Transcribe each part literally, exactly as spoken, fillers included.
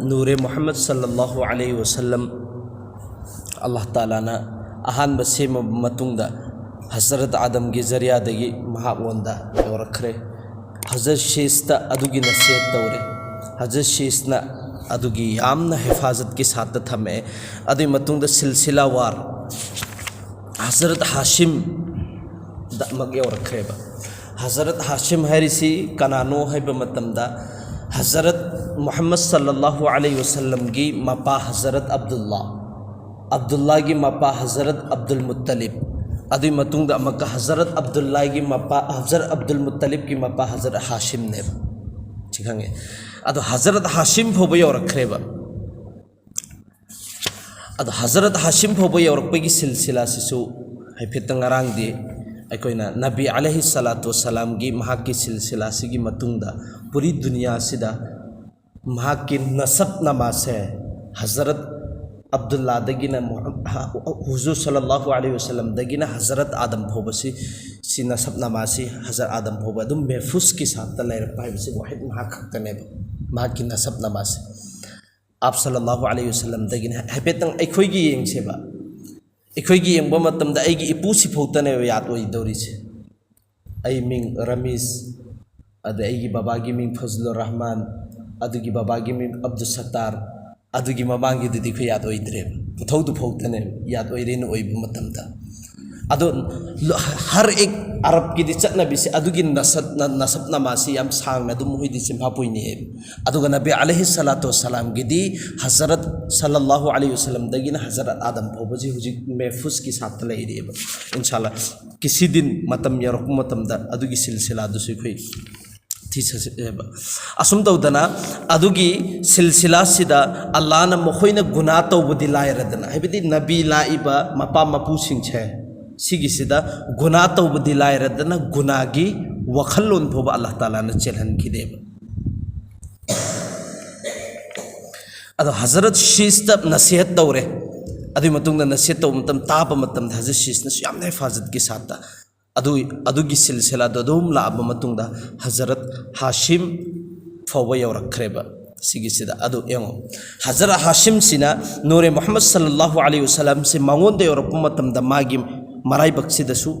ꯅꯨꯔꯦ ꯃꯨꯍꯝꯃꯗ ꯁꯜꯂꯜꯂꯥꯍꯨ ꯑꯂꯩꯍꯤ ꯋꯥꯁꯜꯂꯝ ꯑꯜꯂꯥꯍ ꯇꯥꯂꯥꯅ ꯑꯍꯥꯟꯕ ꯁꯦꯝꯃꯕ ꯃꯇꯨꯡꯗ, ꯍꯖꯔꯠ ꯑꯥꯗꯝꯒꯤ ꯖꯔꯤꯌꯥꯗꯒꯤ ꯃꯍꯥꯛꯉꯣꯟꯗ ꯌꯧꯔꯛꯈ꯭ꯔꯦ꯫ ꯍꯖꯔꯠ ꯁꯤꯁꯇ ꯑꯗꯨꯒꯤ ꯅꯁꯤꯍꯠ ꯇꯧꯔꯦ꯫ ꯍꯖꯔꯠ ꯁꯤꯁꯅ ꯑꯗꯨꯒꯤ ꯌꯥꯝꯅ ꯍꯤꯐꯥꯖꯠꯀꯤ ꯁꯥꯠꯇ ꯊꯝꯃꯛꯑꯦ꯫ ꯑꯗꯨꯒꯤ ꯃꯇꯨꯡꯗ ꯁꯤꯜꯁꯤꯂꯥꯋꯥꯔ ꯍꯖꯔꯠ ꯍꯥꯁꯤꯝꯗ ꯑꯃꯨꯛ ꯌꯧꯔꯛꯈ꯭ꯔꯦꯕ꯫ ꯍꯖꯔꯠ ꯍꯥꯁꯤꯝ ꯍꯥꯏꯔꯤꯁꯤ ꯀꯅꯥꯅꯣ ꯍꯥꯏꯕ ꯃꯇꯝꯗ, ꯍꯖꯔꯠ ꯃꯨꯍꯝꯃꯗ ꯁꯜꯂꯜꯂꯥꯍꯨ ꯑꯂꯩꯍꯤ ꯋꯥꯁꯜꯂꯝꯒꯤ ꯃꯄꯥ ꯍꯖꯔꯠ ꯑꯕꯗꯨꯜꯂꯥ, ꯑꯕꯗꯨꯜꯂꯥꯒꯤ ꯃꯄꯥ ꯍꯖꯔꯠ ꯑꯕꯗꯨꯜ ꯃꯨꯠꯇꯂꯤꯕ, ꯑꯗꯨꯒꯤ ꯃꯇꯨꯡꯗ ꯑꯃꯨꯛꯀ ꯍꯖꯔꯠ ꯑꯕꯗꯨꯜꯂꯥꯒꯤ ꯃꯄꯥ, ꯍꯖꯔꯠ ꯑꯕꯗꯨꯜ ꯃꯨꯠꯇꯂꯤꯕꯀꯤ ꯃꯄꯥ ꯍꯖꯔꯠ ꯍꯥꯁꯤꯝꯅꯦꯕ꯫ ꯁꯤ ꯈꯪꯉꯦ꯫ ꯑꯗꯣ ꯍꯖꯔꯠ ꯍꯥꯁꯤꯝ ꯐꯥꯎꯕ ꯌꯧꯔꯛꯈ꯭ꯔꯦꯕ꯫ ꯑꯗꯣ ꯍꯖꯔꯠ ꯍꯥꯁꯤꯝ ꯐꯥꯎꯕ ꯌꯧꯔꯛꯄꯒꯤ ꯁꯤꯜꯁꯤꯂꯥꯁꯤꯁꯨ ꯍꯥꯏꯐꯦꯠꯇ ꯉꯔꯥꯡꯗꯤ ꯑꯩꯈꯣꯏꯅ ꯅꯕꯤ ꯑꯂꯩꯍꯤ ꯁꯂꯥꯇꯨ ꯋꯁꯁꯂꯥꯝꯒꯤ ꯃꯍꯥꯛꯀꯤ ꯁꯤꯜꯁꯤꯂꯥꯁꯤꯒꯤ ꯃꯇꯨꯡꯗ ꯄꯨꯔꯤ ꯗꯨꯅꯤꯌꯥꯁꯤꯗ ꯃꯍꯥꯛꯀꯤ ꯅꯁꯕ ꯅꯃꯥꯁꯦ ꯍꯖꯔꯠ ꯑꯕꯗꯨꯜꯂꯥꯗꯒꯤꯅ ꯃꯨꯍꯝ-, ꯍ-, ꯍꯨꯖꯨꯔ ꯁꯜꯂꯜꯂꯥꯍꯨ ꯑꯂꯩꯍꯤ ꯋꯥꯁꯜꯂꯝꯗꯒꯤꯅ ꯍꯖꯔꯠ ꯑꯥꯗꯝ ꯐꯥꯎꯕꯁꯤ, ꯁꯤ ꯅꯁꯕ ꯅꯃꯥꯁꯤ ꯍꯖꯔꯠ ꯑꯥꯗꯝ ꯐꯥꯎꯕ ꯑꯗꯨꯝ ꯃꯦꯐꯨꯁꯀꯤ ꯁꯥꯠꯇ ꯂꯩꯔꯛꯄ ꯍꯥꯏꯕꯁꯤ ꯋꯥꯍꯤꯗ ꯃꯍꯥꯛ ꯈꯛꯇꯅꯦꯕ꯫ ꯃꯍꯥꯛꯀꯤ ꯅꯁꯕ ꯅꯃꯥꯁꯤ ꯑꯥꯞ ꯁꯜꯂꯜꯂꯥꯍꯨ ꯑꯂꯩꯍꯤ ꯋꯥꯁꯜꯂꯝꯗꯒꯤꯅ ꯍꯥꯏꯐꯦꯠꯇꯪ ꯑꯩꯈꯣꯏꯒꯤ ꯌꯦꯡꯁꯦꯕ꯫ ꯑꯩꯈꯣꯏꯒꯤ ꯌꯦꯡꯕ ꯃꯇꯝꯗ ꯑꯩꯒꯤ ꯏꯄꯨꯁꯤ ꯐꯥꯎꯇꯅꯦꯕ ꯌꯥꯗ ꯑꯣꯏꯗꯧꯔꯤꯁꯦ꯫ ꯑꯩ ꯃꯤꯡ ꯔꯃꯤꯁ, ꯑꯗ ꯑꯩꯒꯤ ꯕꯕꯥꯒꯤ ꯃꯤꯡ ꯐꯖꯂꯨꯔ ꯔꯍꯃꯥꯟ, ꯑꯗꯨꯒꯤ ꯕꯕꯥꯒꯤ ꯃꯤꯡ ꯑꯕꯗꯨꯜ ꯁꯠꯇꯥꯔ, ꯑꯗꯨꯒꯤ ꯃꯃꯥꯡꯒꯤꯗꯨꯗꯤ ꯑꯩꯈꯣꯏ ꯌꯥꯗ ꯑꯣꯏꯗ꯭ꯔꯦꯕ꯫ ꯄꯨꯊꯧꯗꯨ ꯐꯥꯎꯇꯅꯦꯕ ꯌꯥꯗ ꯑꯣꯏꯔꯦꯅ ꯑꯣꯏꯕ ꯃꯇꯝꯗ꯫ ꯑꯗꯣ ꯂ-, ꯍꯔ ꯑꯦꯛ ꯑꯔꯕꯀꯤꯗꯤ ꯆꯠꯅꯕꯤꯁꯦ ꯑꯗꯨꯒꯤ ꯅꯁꯠ-, ꯅ-, ꯅꯁꯕ ꯅꯃꯥꯁꯤ ꯌꯥꯝ ꯁꯥꯡꯅ ꯑꯗꯨꯝ ꯃꯈꯣꯏꯗꯤ ꯆꯤꯟꯐꯥ ꯄꯨꯏꯅꯩꯌꯦꯕ꯫ ꯑꯗꯨꯒ ꯅꯕꯤ ꯑꯂꯩꯍꯤ ꯁꯂꯥꯇꯨ ꯋꯁꯁꯂꯥꯝꯒꯤꯗꯤ ꯍꯖꯔꯠ ꯁꯜꯂꯜꯂꯥꯍꯨ ꯑꯂꯩꯍꯤ ꯋꯥꯁꯜꯂꯝꯗꯒꯤꯅ ꯍꯖꯔꯠ ꯑꯥꯗꯝ ꯐꯥꯎꯕꯁꯤ ꯍꯧꯖꯤꯛ ꯃꯦꯐꯨꯁꯀꯤ ꯁꯥꯠꯇ ꯂꯩꯔꯤꯑꯕ꯫ ꯏꯟꯁꯥꯜꯂꯥ ꯀꯤꯁꯤ ꯗꯤꯟ ꯃꯇꯝ ꯌꯧꯔꯛꯄ ꯃꯇꯝꯗ ꯑꯗꯨꯒꯤ ꯁꯤꯜꯁꯤꯂꯥꯗꯨꯁꯨ ꯑꯩꯈꯣꯏ ꯊꯤꯁꯦꯕ꯫ ꯑꯁꯨꯝ ꯇꯧꯗꯅ ꯑꯗꯨꯒꯤ ꯁꯤꯜꯁꯤꯂꯥꯁꯤꯗ ꯑꯜꯂꯥꯅ ꯃꯈꯣꯏꯅ ꯒꯨꯅꯥ ꯇꯧꯕꯗꯤ ꯂꯥꯏꯔꯗꯅ, ꯍꯥꯏꯕꯗꯤ ꯅꯕꯤ ꯂꯥꯛꯏꯕ ꯃꯄꯥ ꯃꯄꯨꯁꯤꯡꯁꯦ ꯁꯤꯒꯤꯁꯤꯗ ꯒꯨꯅꯥ ꯇꯧꯕꯗꯤ ꯂꯥꯏꯔꯗꯅ ꯒꯨꯅꯥꯒꯤ ꯋꯥꯈꯜꯂꯣꯟ ꯐꯥꯎꯕ ꯑꯜꯂꯥꯍ ꯇꯥꯂꯥꯅ ꯆꯦꯜꯍꯟꯈꯤꯗꯦꯕ꯫ ꯑꯗꯣ ꯍꯖꯔꯠ ꯁꯤꯁꯇ ꯅꯁꯤꯍꯠ ꯇꯧꯔꯦ꯫ ꯑꯗꯨꯒꯤ ꯃꯇꯨꯡꯗ ꯅꯁꯤꯍꯠ ꯇꯧꯕ ꯃꯇꯝ, ꯇꯥꯕ ꯃꯇꯝꯗ ꯍꯖꯔꯠ ꯁꯤꯁꯅꯁꯨ ꯌꯥꯝꯅ ꯍꯤꯐꯥꯖꯠꯀꯤ ꯁꯥꯠꯇ ꯑꯗꯨ, ꯑꯗꯨꯒꯤ ꯁꯤꯜꯁꯤꯂꯥꯗꯣ ꯑꯗꯨꯝ ꯂꯥꯛꯑꯕ ꯃꯇꯨꯡꯗ ꯍꯖꯔꯠ ꯍꯥꯁꯤꯝ ꯐꯥꯎꯕ ꯌꯧꯔꯛꯈ꯭ꯔꯦꯕ꯫ ꯁꯤꯒꯤꯁꯤꯗ ꯑꯗꯨ ꯌꯦꯡꯉꯣ, ꯍꯖꯔꯠ ꯍꯥꯁꯤꯝꯁꯤꯅ ꯅꯨꯔꯦ ꯃꯨꯍꯝꯃꯗ ꯁꯜꯂꯜꯂꯥꯍꯨ ꯑꯂꯩꯍꯤ ꯋꯥꯁꯜꯂꯝꯁꯦ ꯃꯉꯣꯟꯗ ꯌꯧꯔꯛꯄ ꯃꯇꯝꯗ ꯃꯥꯒꯤ ꯃꯔꯥꯏꯕꯛꯁꯤꯗꯁꯨ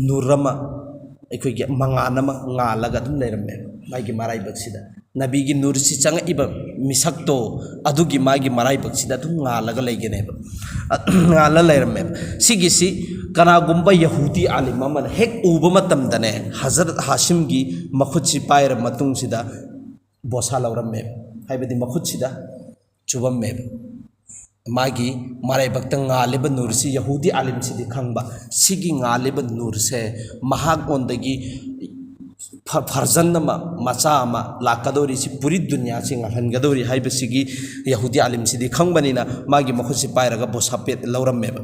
ꯅꯨꯔ ꯑꯃ, ꯑꯩꯈꯣꯏꯒꯤ ꯃꯉꯥꯜ ꯑꯃ ꯉꯥꯜꯂꯒ ꯑꯗꯨꯝ ꯂꯩꯔꯝꯃꯦꯕ ꯃꯥꯒꯤ ꯃꯔꯥꯏꯕꯛꯁꯤꯗ꯫ ꯅꯕꯤꯒꯤ ꯅꯨꯔꯁꯤ ꯆꯪꯉꯛꯏꯕ ꯃꯤꯁꯛꯇꯣ, ꯑꯗꯨꯒꯤ ꯃꯥꯒꯤ ꯃꯔꯥꯏꯕꯛꯁꯤꯗ ꯑꯗꯨꯝ ꯉꯥꯜꯂꯒ ꯂꯩꯒꯅꯦꯕ, ꯉꯥꯜꯂ ꯂꯩꯔꯝꯃꯦꯕ꯫ ꯁꯤꯒꯤꯁꯤ ꯀꯅꯥꯒꯨꯝꯕ ꯌꯍꯨꯗꯤ ꯑꯥꯂꯤꯝ ꯑꯃꯅ ꯍꯦꯛ ꯎꯕ ꯃꯇꯝꯗꯅꯦ, ꯍꯖꯔꯠ ꯍꯥꯁꯤꯝꯒꯤ ꯃꯈꯨꯠꯁꯤ ꯄꯥꯏꯔ ꯃꯇꯨꯡꯁꯤꯗ ꯕꯣꯁꯥ ꯂꯧꯔꯝꯃꯦꯕ, ꯍꯥꯏꯕꯗꯤ ꯃꯈꯨꯠꯁꯤꯗ ꯆꯨꯕꯝꯃꯦꯕ꯫ ꯃꯥꯒꯤ ꯃꯔꯥꯏꯕꯛꯇ ꯉꯥꯜꯂꯤꯕ ꯅꯨꯔꯁꯤ ꯌꯍꯨꯗꯤ ꯑꯥꯂꯤꯝꯁꯤꯗꯤ ꯈꯪꯕ, ꯁꯤꯒꯤ ꯉꯥꯜꯂꯤꯕ ꯅꯨꯔꯁꯦ ꯃꯍꯥꯛꯉꯣꯟꯗꯒꯤ ꯐ-, ꯐꯔꯖꯟ ꯑꯃ, ꯃꯆꯥ ꯑꯃ ꯂꯥꯛꯀꯗꯧꯔꯤ, ꯁꯤ ꯄꯨꯔꯤ ꯗꯨꯅꯤꯌꯥꯁꯤ ꯉꯥꯜꯍꯟꯒꯗꯧꯔꯤ ꯍꯥꯏꯕꯁꯤꯒꯤ ꯌꯍꯨꯗꯤ ꯑꯥꯂꯤꯝꯁꯤꯗꯤ ꯈꯪꯕꯅꯤꯅ ꯃꯥꯒꯤ ꯃꯈꯨꯠꯁꯤ ꯄꯥꯏꯔꯒ ꯕꯣꯁꯥ ꯄꯦꯠ ꯂꯧꯔꯝꯃꯦꯕ,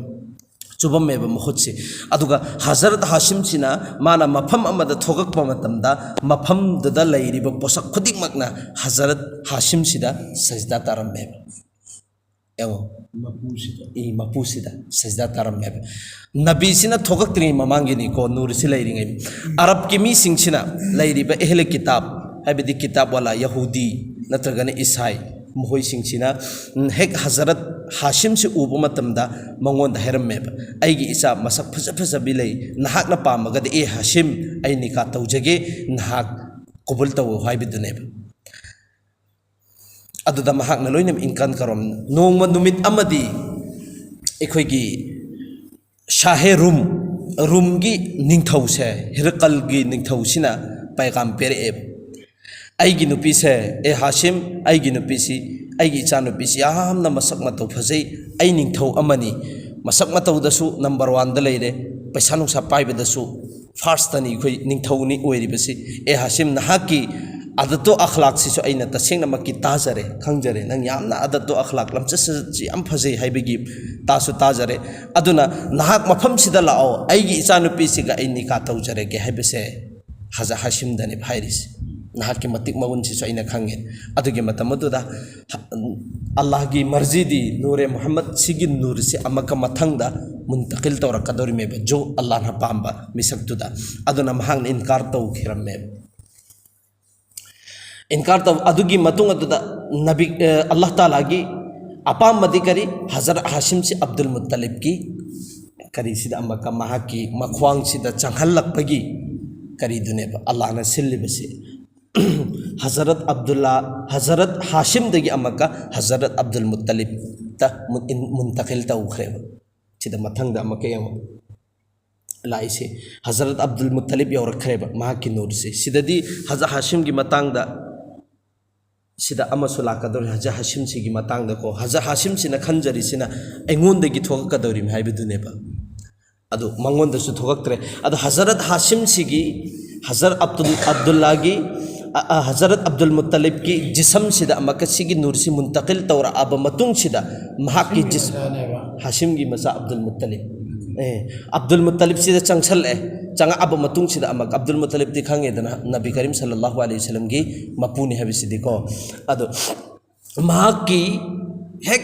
ꯆꯨꯕꯝꯃꯦꯕ ꯃꯈꯨꯠꯁꯤ꯫ ꯑꯗꯨꯒ ꯍꯖꯔꯠ ꯍꯥꯁꯤꯝꯁꯤꯅ ꯃꯥꯅ ꯃꯐꯝ ꯑꯃꯗ ꯊꯣꯛꯂꯛꯄ ꯃꯇꯝꯗ ꯃꯐꯝꯗꯨꯗ ꯂꯩꯔꯤꯕ ꯄꯣꯠꯁꯛ ꯈꯨꯗꯤꯡꯃꯛꯅ ꯍꯖꯔꯠ ꯍꯥꯁꯤꯝꯁꯤꯗ ꯁꯖꯗꯥ ꯇꯥꯔꯝꯃꯦꯕ꯫ ꯌꯦꯡꯉꯣ, ꯃꯄꯨꯁꯤꯗ꯫ ꯏ ꯃꯄꯨꯁꯤꯗ ꯁꯖꯗꯥ ꯇꯥꯔꯝꯃꯦꯕ꯫ ꯅꯕꯤꯁꯤꯅ ꯊꯣꯛꯂꯛꯇ꯭ꯔꯤꯉꯩ ꯃꯃꯥꯡꯒꯤꯅꯤꯀꯣ, ꯅꯨꯔꯁꯤ ꯂꯩꯔꯤꯉꯩ꯫ ꯑꯔꯕꯀꯤ ꯃꯤꯁꯤꯡꯁꯤꯅ ꯂꯩꯔꯤꯕ ꯑꯦꯍꯂꯦ ꯀꯤꯇꯥꯕ, ꯍꯥꯏꯕꯗꯤ ꯀꯤꯇꯥꯕ ꯋꯥꯂꯥ, ꯌꯍꯨꯗꯤ ꯅꯠꯇ꯭ꯔꯒꯅ ꯏꯁꯥꯏ, ꯃꯈꯣꯏꯁꯤꯡꯁꯤꯅ, ꯎꯝ, ꯍꯦꯛ ꯍꯖꯔꯠ ꯍꯥꯁꯤꯝꯁꯤ ꯎꯕ ꯃꯇꯝꯗ ꯃꯉꯣꯟꯗ ꯍꯥꯏꯔꯝꯃꯦꯕ, "ꯑꯩꯒꯤ ꯏꯆꯥ ꯃꯁꯛ ꯐꯖ ꯐꯖꯕꯤ ꯂꯩ, ꯅꯍꯥꯛꯅ ꯄꯥꯝꯃꯒꯗꯤ, ꯑꯦ ꯍꯥꯁꯤꯝ, ꯑꯩ ꯅꯤꯀꯥ ꯇꯧꯖꯒꯦ, ꯅꯍꯥꯛ ꯀꯕꯨꯜ ꯇꯧꯋꯣ" ꯍꯥꯏꯕꯗꯨꯅꯦꯕ꯫ ꯑꯗꯨꯗ ꯃꯍꯥꯛꯅ ꯂꯣꯏꯅꯃꯛ ꯏꯟꯀꯥꯟ ꯀꯧꯔꯝ꯫ ꯅꯣꯡꯃ ꯅꯨꯃꯤꯠ ꯑꯃꯗꯤ ꯑꯩꯈꯣꯏꯒꯤ ꯁꯥꯍꯦ ꯔꯨꯝ, ꯔꯨꯝꯒꯤ ꯅꯤꯡꯊꯧꯁꯦ, ꯍꯤꯔꯀꯜꯒꯤ ꯅꯤꯡꯊꯧꯁꯤꯅ ꯄꯥꯏꯒꯥꯝ ꯄꯤꯔꯛꯑꯦꯕ, "ꯑꯩꯒꯤ ꯅꯨꯄꯤꯁꯦ, ꯑꯦ ꯍꯥꯁꯤꯝ, ꯑꯩꯒꯤ ꯅꯨꯄꯤꯁꯤ, ꯑꯩꯒꯤ ꯏꯆꯥꯅꯨꯄꯤꯁꯤ ꯌꯥꯝꯅ ꯃꯁꯛ ꯃꯇꯧ ꯐꯖꯩ, ꯑꯩ ꯅꯤꯡꯊꯧ ꯑꯃꯅꯤ, ꯃꯁꯛ ꯃꯇꯧꯗꯁꯨ ꯅꯝꯕꯔ ꯋꯥꯟꯗ ꯂꯩꯔꯦ, ꯄꯩꯁꯥ ꯅꯨꯡꯁꯥ ꯄꯥꯏꯕꯗꯁꯨ ꯐꯥꯔꯁꯇꯅꯤ, ꯑꯩꯈꯣꯏ ꯅꯤꯡꯊꯧꯅꯤ ꯑꯣꯏꯔꯤꯕꯁꯤ꯫ ꯑꯦ ꯍꯥꯁꯤꯝ, ꯅꯍꯥꯛꯀꯤ ꯑꯗꯠꯇꯣ ꯑꯈ꯭ꯂꯥꯛꯁꯤꯁꯨ ꯑꯩꯅ ꯇꯁꯦꯡꯅꯃꯛꯀꯤ ꯇꯥꯖꯔꯦ, ꯈꯪꯖꯔꯦ, ꯅꯪ ꯌꯥꯝꯅ ꯑꯗꯠꯇꯣ ꯑꯈ꯭ꯂꯥꯛ, ꯂꯝꯆꯠ ꯁꯥꯖꯠꯁꯤ ꯌꯥꯝ ꯐꯖꯩ ꯍꯥꯏꯕꯒꯤ ꯇꯥꯁꯨ ꯇꯥꯖꯔꯦ꯫ ꯑꯗꯨꯅ ꯅꯍꯥꯛ ꯃꯐꯝꯁꯤꯗ ꯂꯥꯛꯑꯣ, ꯑꯩꯒꯤ ꯏꯆꯥꯅꯨꯄꯤꯁꯤꯒ ꯑꯩ ꯅꯤꯀꯥ ꯇꯧꯖꯔꯒꯦ" ꯍꯥꯏꯕꯁꯦ ꯍꯖꯥ ꯍꯥꯁꯤꯝꯗꯅꯦꯕ ꯍꯥꯏꯔꯤꯁꯦ꯫ "ꯅꯍꯥꯛꯀꯤ ꯃꯇꯤꯛ ꯃꯒꯨꯟꯁꯤꯁꯨ ꯑꯩꯅ ꯈꯪꯉꯦ"꯫ ꯑꯗꯨꯒꯤ ꯃꯇꯝ ꯑꯗꯨꯗ ꯑꯜꯂꯥꯍꯒꯤ ꯃꯔꯖꯤꯗꯤ ꯅꯨꯔꯦ ꯃꯨꯍꯝꯃꯗ ꯁꯤꯒꯤ ꯅꯨꯔꯁꯤ ꯑꯃꯛꯀ ꯃꯊꯪꯗ ꯃꯨꯟꯇꯀꯤꯜ ꯇꯧꯔꯛꯀꯗꯧꯔꯤꯃꯦꯕ, ꯖꯣ ꯑꯜꯂꯥꯍꯅ ꯄꯥꯝꯕ ꯃꯤꯁꯛꯇꯨꯗ꯫ ꯑꯗꯨꯅ ꯃꯍꯥꯛꯅ ꯏꯟꯀꯥꯔ ꯇꯧꯈꯤꯔꯝꯃꯦꯕ꯫ ꯏꯟꯀꯥꯔ ꯇꯧ꯫ ꯑꯗꯨꯒꯤ ꯃꯇꯨꯡ ꯑꯗꯨꯗ ꯅꯕꯤ, ꯑ, ꯑꯜꯂꯥꯍ ꯇꯥꯂꯥꯒꯤ ꯑꯄꯥꯝꯕꯗꯤ ꯀꯔꯤ? ꯍꯖꯔꯠ ꯍꯥꯁꯤꯝꯁꯤ ꯑꯕꯗꯨꯜ ꯃꯨꯠꯇꯂꯤꯕꯀꯤ ꯀꯔꯤꯁꯤꯗ ꯑꯃꯨꯛꯀ ꯃꯍꯥꯛꯀꯤ ꯃꯈ꯭ꯋꯥꯡꯁꯤꯗ ꯆꯪꯍꯜꯂꯛꯄꯒꯤ ꯀꯔꯤꯗꯨꯅꯦꯕ ꯑꯜꯂꯥꯍꯅ ꯁꯤꯜꯂꯤꯕꯁꯤ꯫ ꯍꯖꯔꯠ ꯑꯕꯗꯨꯜꯂꯥ, ꯍꯖꯔꯠ ꯍꯥꯁꯤꯝꯗꯒꯤ ꯑꯃꯨꯛꯀ ꯍꯖꯔꯠ ꯑꯕꯗꯨꯜ ꯃꯨꯠꯇꯂꯤꯕꯇ ꯃꯨꯟ-, ꯏꯟ-, ꯃꯨꯟꯇꯈꯤꯜ ꯇꯧꯈ꯭ꯔꯦꯕ꯫ ꯁꯤꯗ ꯃꯊꯪꯗ ꯑꯃꯨꯛꯀ ꯌꯦꯡꯉꯣ꯫ ꯂꯥꯛꯏꯁꯦ ꯍꯖꯔꯠ ꯑꯕꯗꯨꯜ ꯃꯨꯠꯇꯂꯤꯕ ꯌꯧꯔꯛꯈ꯭ꯔꯦꯕ, ꯃꯍꯥꯛꯀꯤ ꯅꯨꯔꯁꯦ꯫ ꯁꯤꯗꯗꯤ ꯍꯖꯔꯠ ꯍꯥꯁꯤꯝꯒꯤ ꯃꯇꯥꯡꯗ ꯁꯤꯗ ꯑꯃꯁꯨ ꯂꯥꯛꯀꯗꯧꯔꯤ, ꯍꯖꯔꯠ ꯍꯥꯁꯤꯝꯁꯤꯒꯤ ꯃꯇꯥꯡꯗꯀꯣ꯫ ꯍꯖꯔꯠ ꯍꯥꯁꯤꯝꯁꯤꯅ ꯈꯟꯖꯔꯤꯁꯤꯅ ꯑꯩꯉꯣꯟꯗꯒꯤ ꯊꯣꯛꯂꯛꯀꯗꯧꯔꯤꯕꯅꯤ ꯍꯥꯏꯕꯗꯨꯅꯦꯕ꯫ ꯑꯗꯨ ꯃꯉꯣꯟꯗꯁꯨ ꯊꯣꯛꯂꯛꯇ꯭ꯔꯦ꯫ ꯑꯗꯣ ꯍꯖꯔꯠ ꯍꯥꯁꯤꯝꯁꯤꯒꯤ, ꯍꯖꯔꯠ ꯑꯕꯗꯨꯜ, ꯑꯕꯗꯨꯜꯂꯥꯒꯤ, ꯑ, ꯑ, ꯍꯖꯔꯠ ꯑꯕꯗꯨꯜ ꯃꯨꯠꯇꯂꯤꯕꯀꯤ ꯖꯤꯁꯝꯁꯤꯗ ꯑꯃꯨꯛꯀ ꯁꯤꯒꯤ ꯅꯨꯔꯁꯤ ꯃꯨꯟꯇꯀꯤꯜ ꯇꯧꯔꯛꯑꯕ ꯃꯇꯨꯡꯁꯤꯗ ꯃꯍꯥꯛꯀꯤ ꯍꯥꯁꯤꯝꯒꯤ ꯖꯤꯁ-, ꯃꯆꯥꯅꯦꯕ꯫ ꯍꯥꯁꯤꯝꯒꯤ ꯃꯆꯥ ꯑꯕꯗꯨꯜ ꯃꯨꯠꯇꯂꯤꯕ꯫ ꯑꯦ, ꯑꯕꯗꯨꯜ ꯃꯨꯠꯇꯂꯤꯕꯁꯤꯗ ꯆꯪꯁꯜꯂꯛꯑꯦ꯫ ꯆꯪꯉꯛꯑꯕ ꯃꯇꯨꯡꯁꯤꯗ ꯑꯃꯨꯛ, ꯑꯕꯗꯨꯜ ꯃꯨꯠꯇꯂꯤꯕꯇꯤ ꯈꯪꯉꯦꯗꯅ, ꯅꯕꯤ ꯀꯔꯤꯝ ꯁꯜꯂꯜꯂꯥꯍꯨ ꯑꯂꯩꯍꯤ ꯋꯁꯜꯂꯝꯒꯤ ꯃꯄꯨꯅꯤ ꯍꯥꯏꯕꯁꯤꯗꯤꯀꯣ꯫ ꯑꯗꯣ ꯃꯍꯥꯛꯀꯤ ꯍꯦꯛ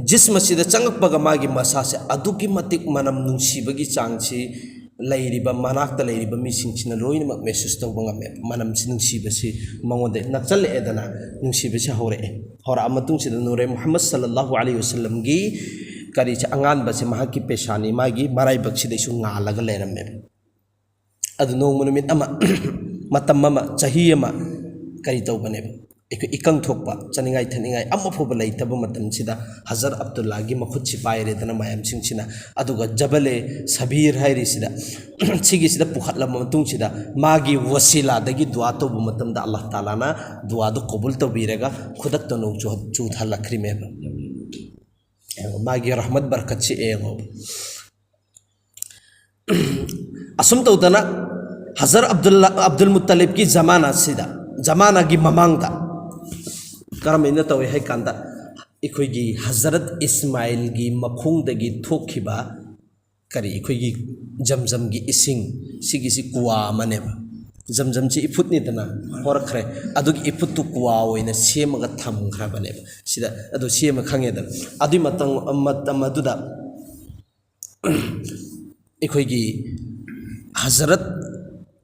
ꯖꯤꯁꯃꯁꯤꯗ ꯆꯪꯉꯛꯄꯒ ꯃꯥꯒꯤ ꯃꯁꯥꯁꯦ ꯑꯗꯨꯛꯀꯤ ꯃꯇꯤꯛ ꯃꯅꯝ ꯅꯨꯡꯁꯤꯕꯒꯤ ꯆꯥꯡꯁꯤ ꯂꯩꯔꯤꯕ, ꯃꯅꯥꯛꯇ ꯂꯩꯔꯤꯕ ꯃꯤꯁꯤꯡꯁꯤꯅ ꯂꯣꯏꯅꯃꯛ ꯃꯦꯁꯦꯁ ꯇꯧꯕ ꯉꯝꯃꯦ꯫ ꯃꯅꯝꯁꯤ ꯅꯨꯡꯁꯤꯕꯁꯤ ꯃꯉꯣꯟꯗ ꯅꯛꯁꯜꯂꯛꯑꯦꯗꯅ, ꯅꯨꯡꯁꯤꯕꯁꯤ ꯍꯧꯔꯛꯑꯦ꯫ ꯍꯧꯔꯛꯑ ꯃꯇꯨꯡꯁꯤꯗ ꯅꯨꯔꯦ ꯃꯨꯍꯝꯃꯗ ꯁꯜꯂꯜꯂꯥꯍꯨ ꯑꯂꯩꯍꯤ ꯋꯁꯜꯂꯝꯒꯤ ꯀꯔꯤꯁꯦ, ꯑꯉꯥꯟꯕꯁꯦ ꯃꯍꯥꯛꯀꯤ ꯄꯦꯁꯥꯅꯤ, ꯃꯥꯒꯤ ꯃꯔꯥꯏꯕꯛꯁꯤꯗꯩꯁꯨ ꯉꯥꯜꯂꯒ ꯂꯩꯔꯝꯃꯦꯕ꯫ ꯑꯗꯨ ꯅꯣꯡꯃ ꯅꯨꯃꯤꯠ ꯑꯃ, ꯃꯇꯝ ꯑꯃ, ꯆꯍꯤ ꯑꯃ ꯀꯔꯤ ꯇꯧꯕꯅꯦꯕ, ꯑꯩꯈꯣꯏ ꯏꯀꯪ ꯊꯣꯛꯄ, ꯆꯥꯅꯤꯡꯉꯥꯏ ꯊꯛꯅꯤꯡꯉꯥꯏ ꯑꯃ ꯐꯥꯎꯕ ꯂꯩꯇꯕ ꯃꯇꯝꯁꯤꯗ ꯍꯖꯔꯠ ꯑꯕꯗꯨꯜꯂꯥꯒꯤ ꯃꯈꯨꯠꯁꯤ ꯄꯥꯏꯔꯦꯗꯅ ꯃꯌꯥꯝꯁꯤꯡꯁꯤꯅ, ꯑꯗꯨꯒ ꯖꯕꯂꯦ ꯁꯕꯤꯔ ꯍꯥꯏꯔꯤꯁꯤꯗ, ꯁꯤꯒꯤꯁꯤꯗ ꯄꯨꯈꯠꯂꯕ ꯃꯇꯨꯡꯁꯤꯗ ꯃꯥꯒꯤ ꯋꯁꯤꯂꯥꯗꯒꯤ ꯗꯨꯋꯥ ꯇꯧꯕ ꯃꯇꯝꯗ ꯑꯜꯂꯥꯍ ꯇꯥꯂꯥꯅ ꯗꯨꯋꯥꯗꯨ ꯀꯕꯨꯜ ꯇꯧꯕꯤꯔꯒ ꯈꯨꯗꯛꯇ ꯅꯣꯡ ꯆꯨ-, ꯆꯨꯊꯜꯂꯛꯈ꯭ꯔꯤꯃꯦꯕ꯫ ꯃꯥꯒꯤ ꯔꯍꯃꯠ ꯕꯔꯀꯠꯁꯤ ꯌꯦꯡꯉꯣ꯫ ꯑꯁꯨꯝ ꯇꯧꯗꯅ ꯍꯖꯔ ꯑꯕꯗꯨꯜꯂꯥ, ꯑꯕꯗꯨꯜ ꯃꯨꯠꯇꯂꯤꯕꯀꯤ ꯖꯃꯥꯅꯥꯁꯤꯗ, ꯖꯃꯥꯅꯥꯒꯤ ꯃꯃꯥꯡꯗ ꯀꯔꯝꯍꯥꯏꯅ ꯇꯧꯏ ꯍꯥꯏ ꯀꯥꯟꯗ, ꯑꯩꯈꯣꯏꯒꯤ ꯍꯖꯔꯠ ꯏꯁꯃꯥꯏꯜꯒꯤ ꯃꯈꯣꯡꯗꯒꯤ ꯊꯣꯛꯈꯤꯕ ꯀꯔꯤ, ꯑꯩꯈꯣꯏꯒꯤ ꯖꯝꯖꯝꯒꯤ ꯏꯁꯤꯡ, ꯁꯤꯒꯤꯁꯤ ꯀꯨꯋꯥ ꯑꯃꯅꯦꯕ꯫ ꯖꯝꯖꯝꯁꯤ ꯏꯐꯨꯠꯅꯤꯗꯅ ꯍꯣꯔꯛꯈ꯭ꯔꯦ, ꯑꯗꯨꯒꯤ ꯏꯐꯨꯠꯇꯨ ꯀꯨꯋꯥ ꯑꯣꯏꯅ ꯁꯦꯝꯃꯒ ꯊꯝꯈ꯭ꯔꯕꯅꯦꯕ꯫ ꯁꯤꯗ ꯑꯗꯨ ꯁꯦꯝꯃ ꯈꯪꯉꯦꯗꯅ꯫ ꯑꯗꯨꯏ ꯃꯇꯝ, ꯃꯇꯝ ꯑꯗꯨꯗ ꯑꯩꯈꯣꯏꯒꯤ ꯍꯖꯔꯠ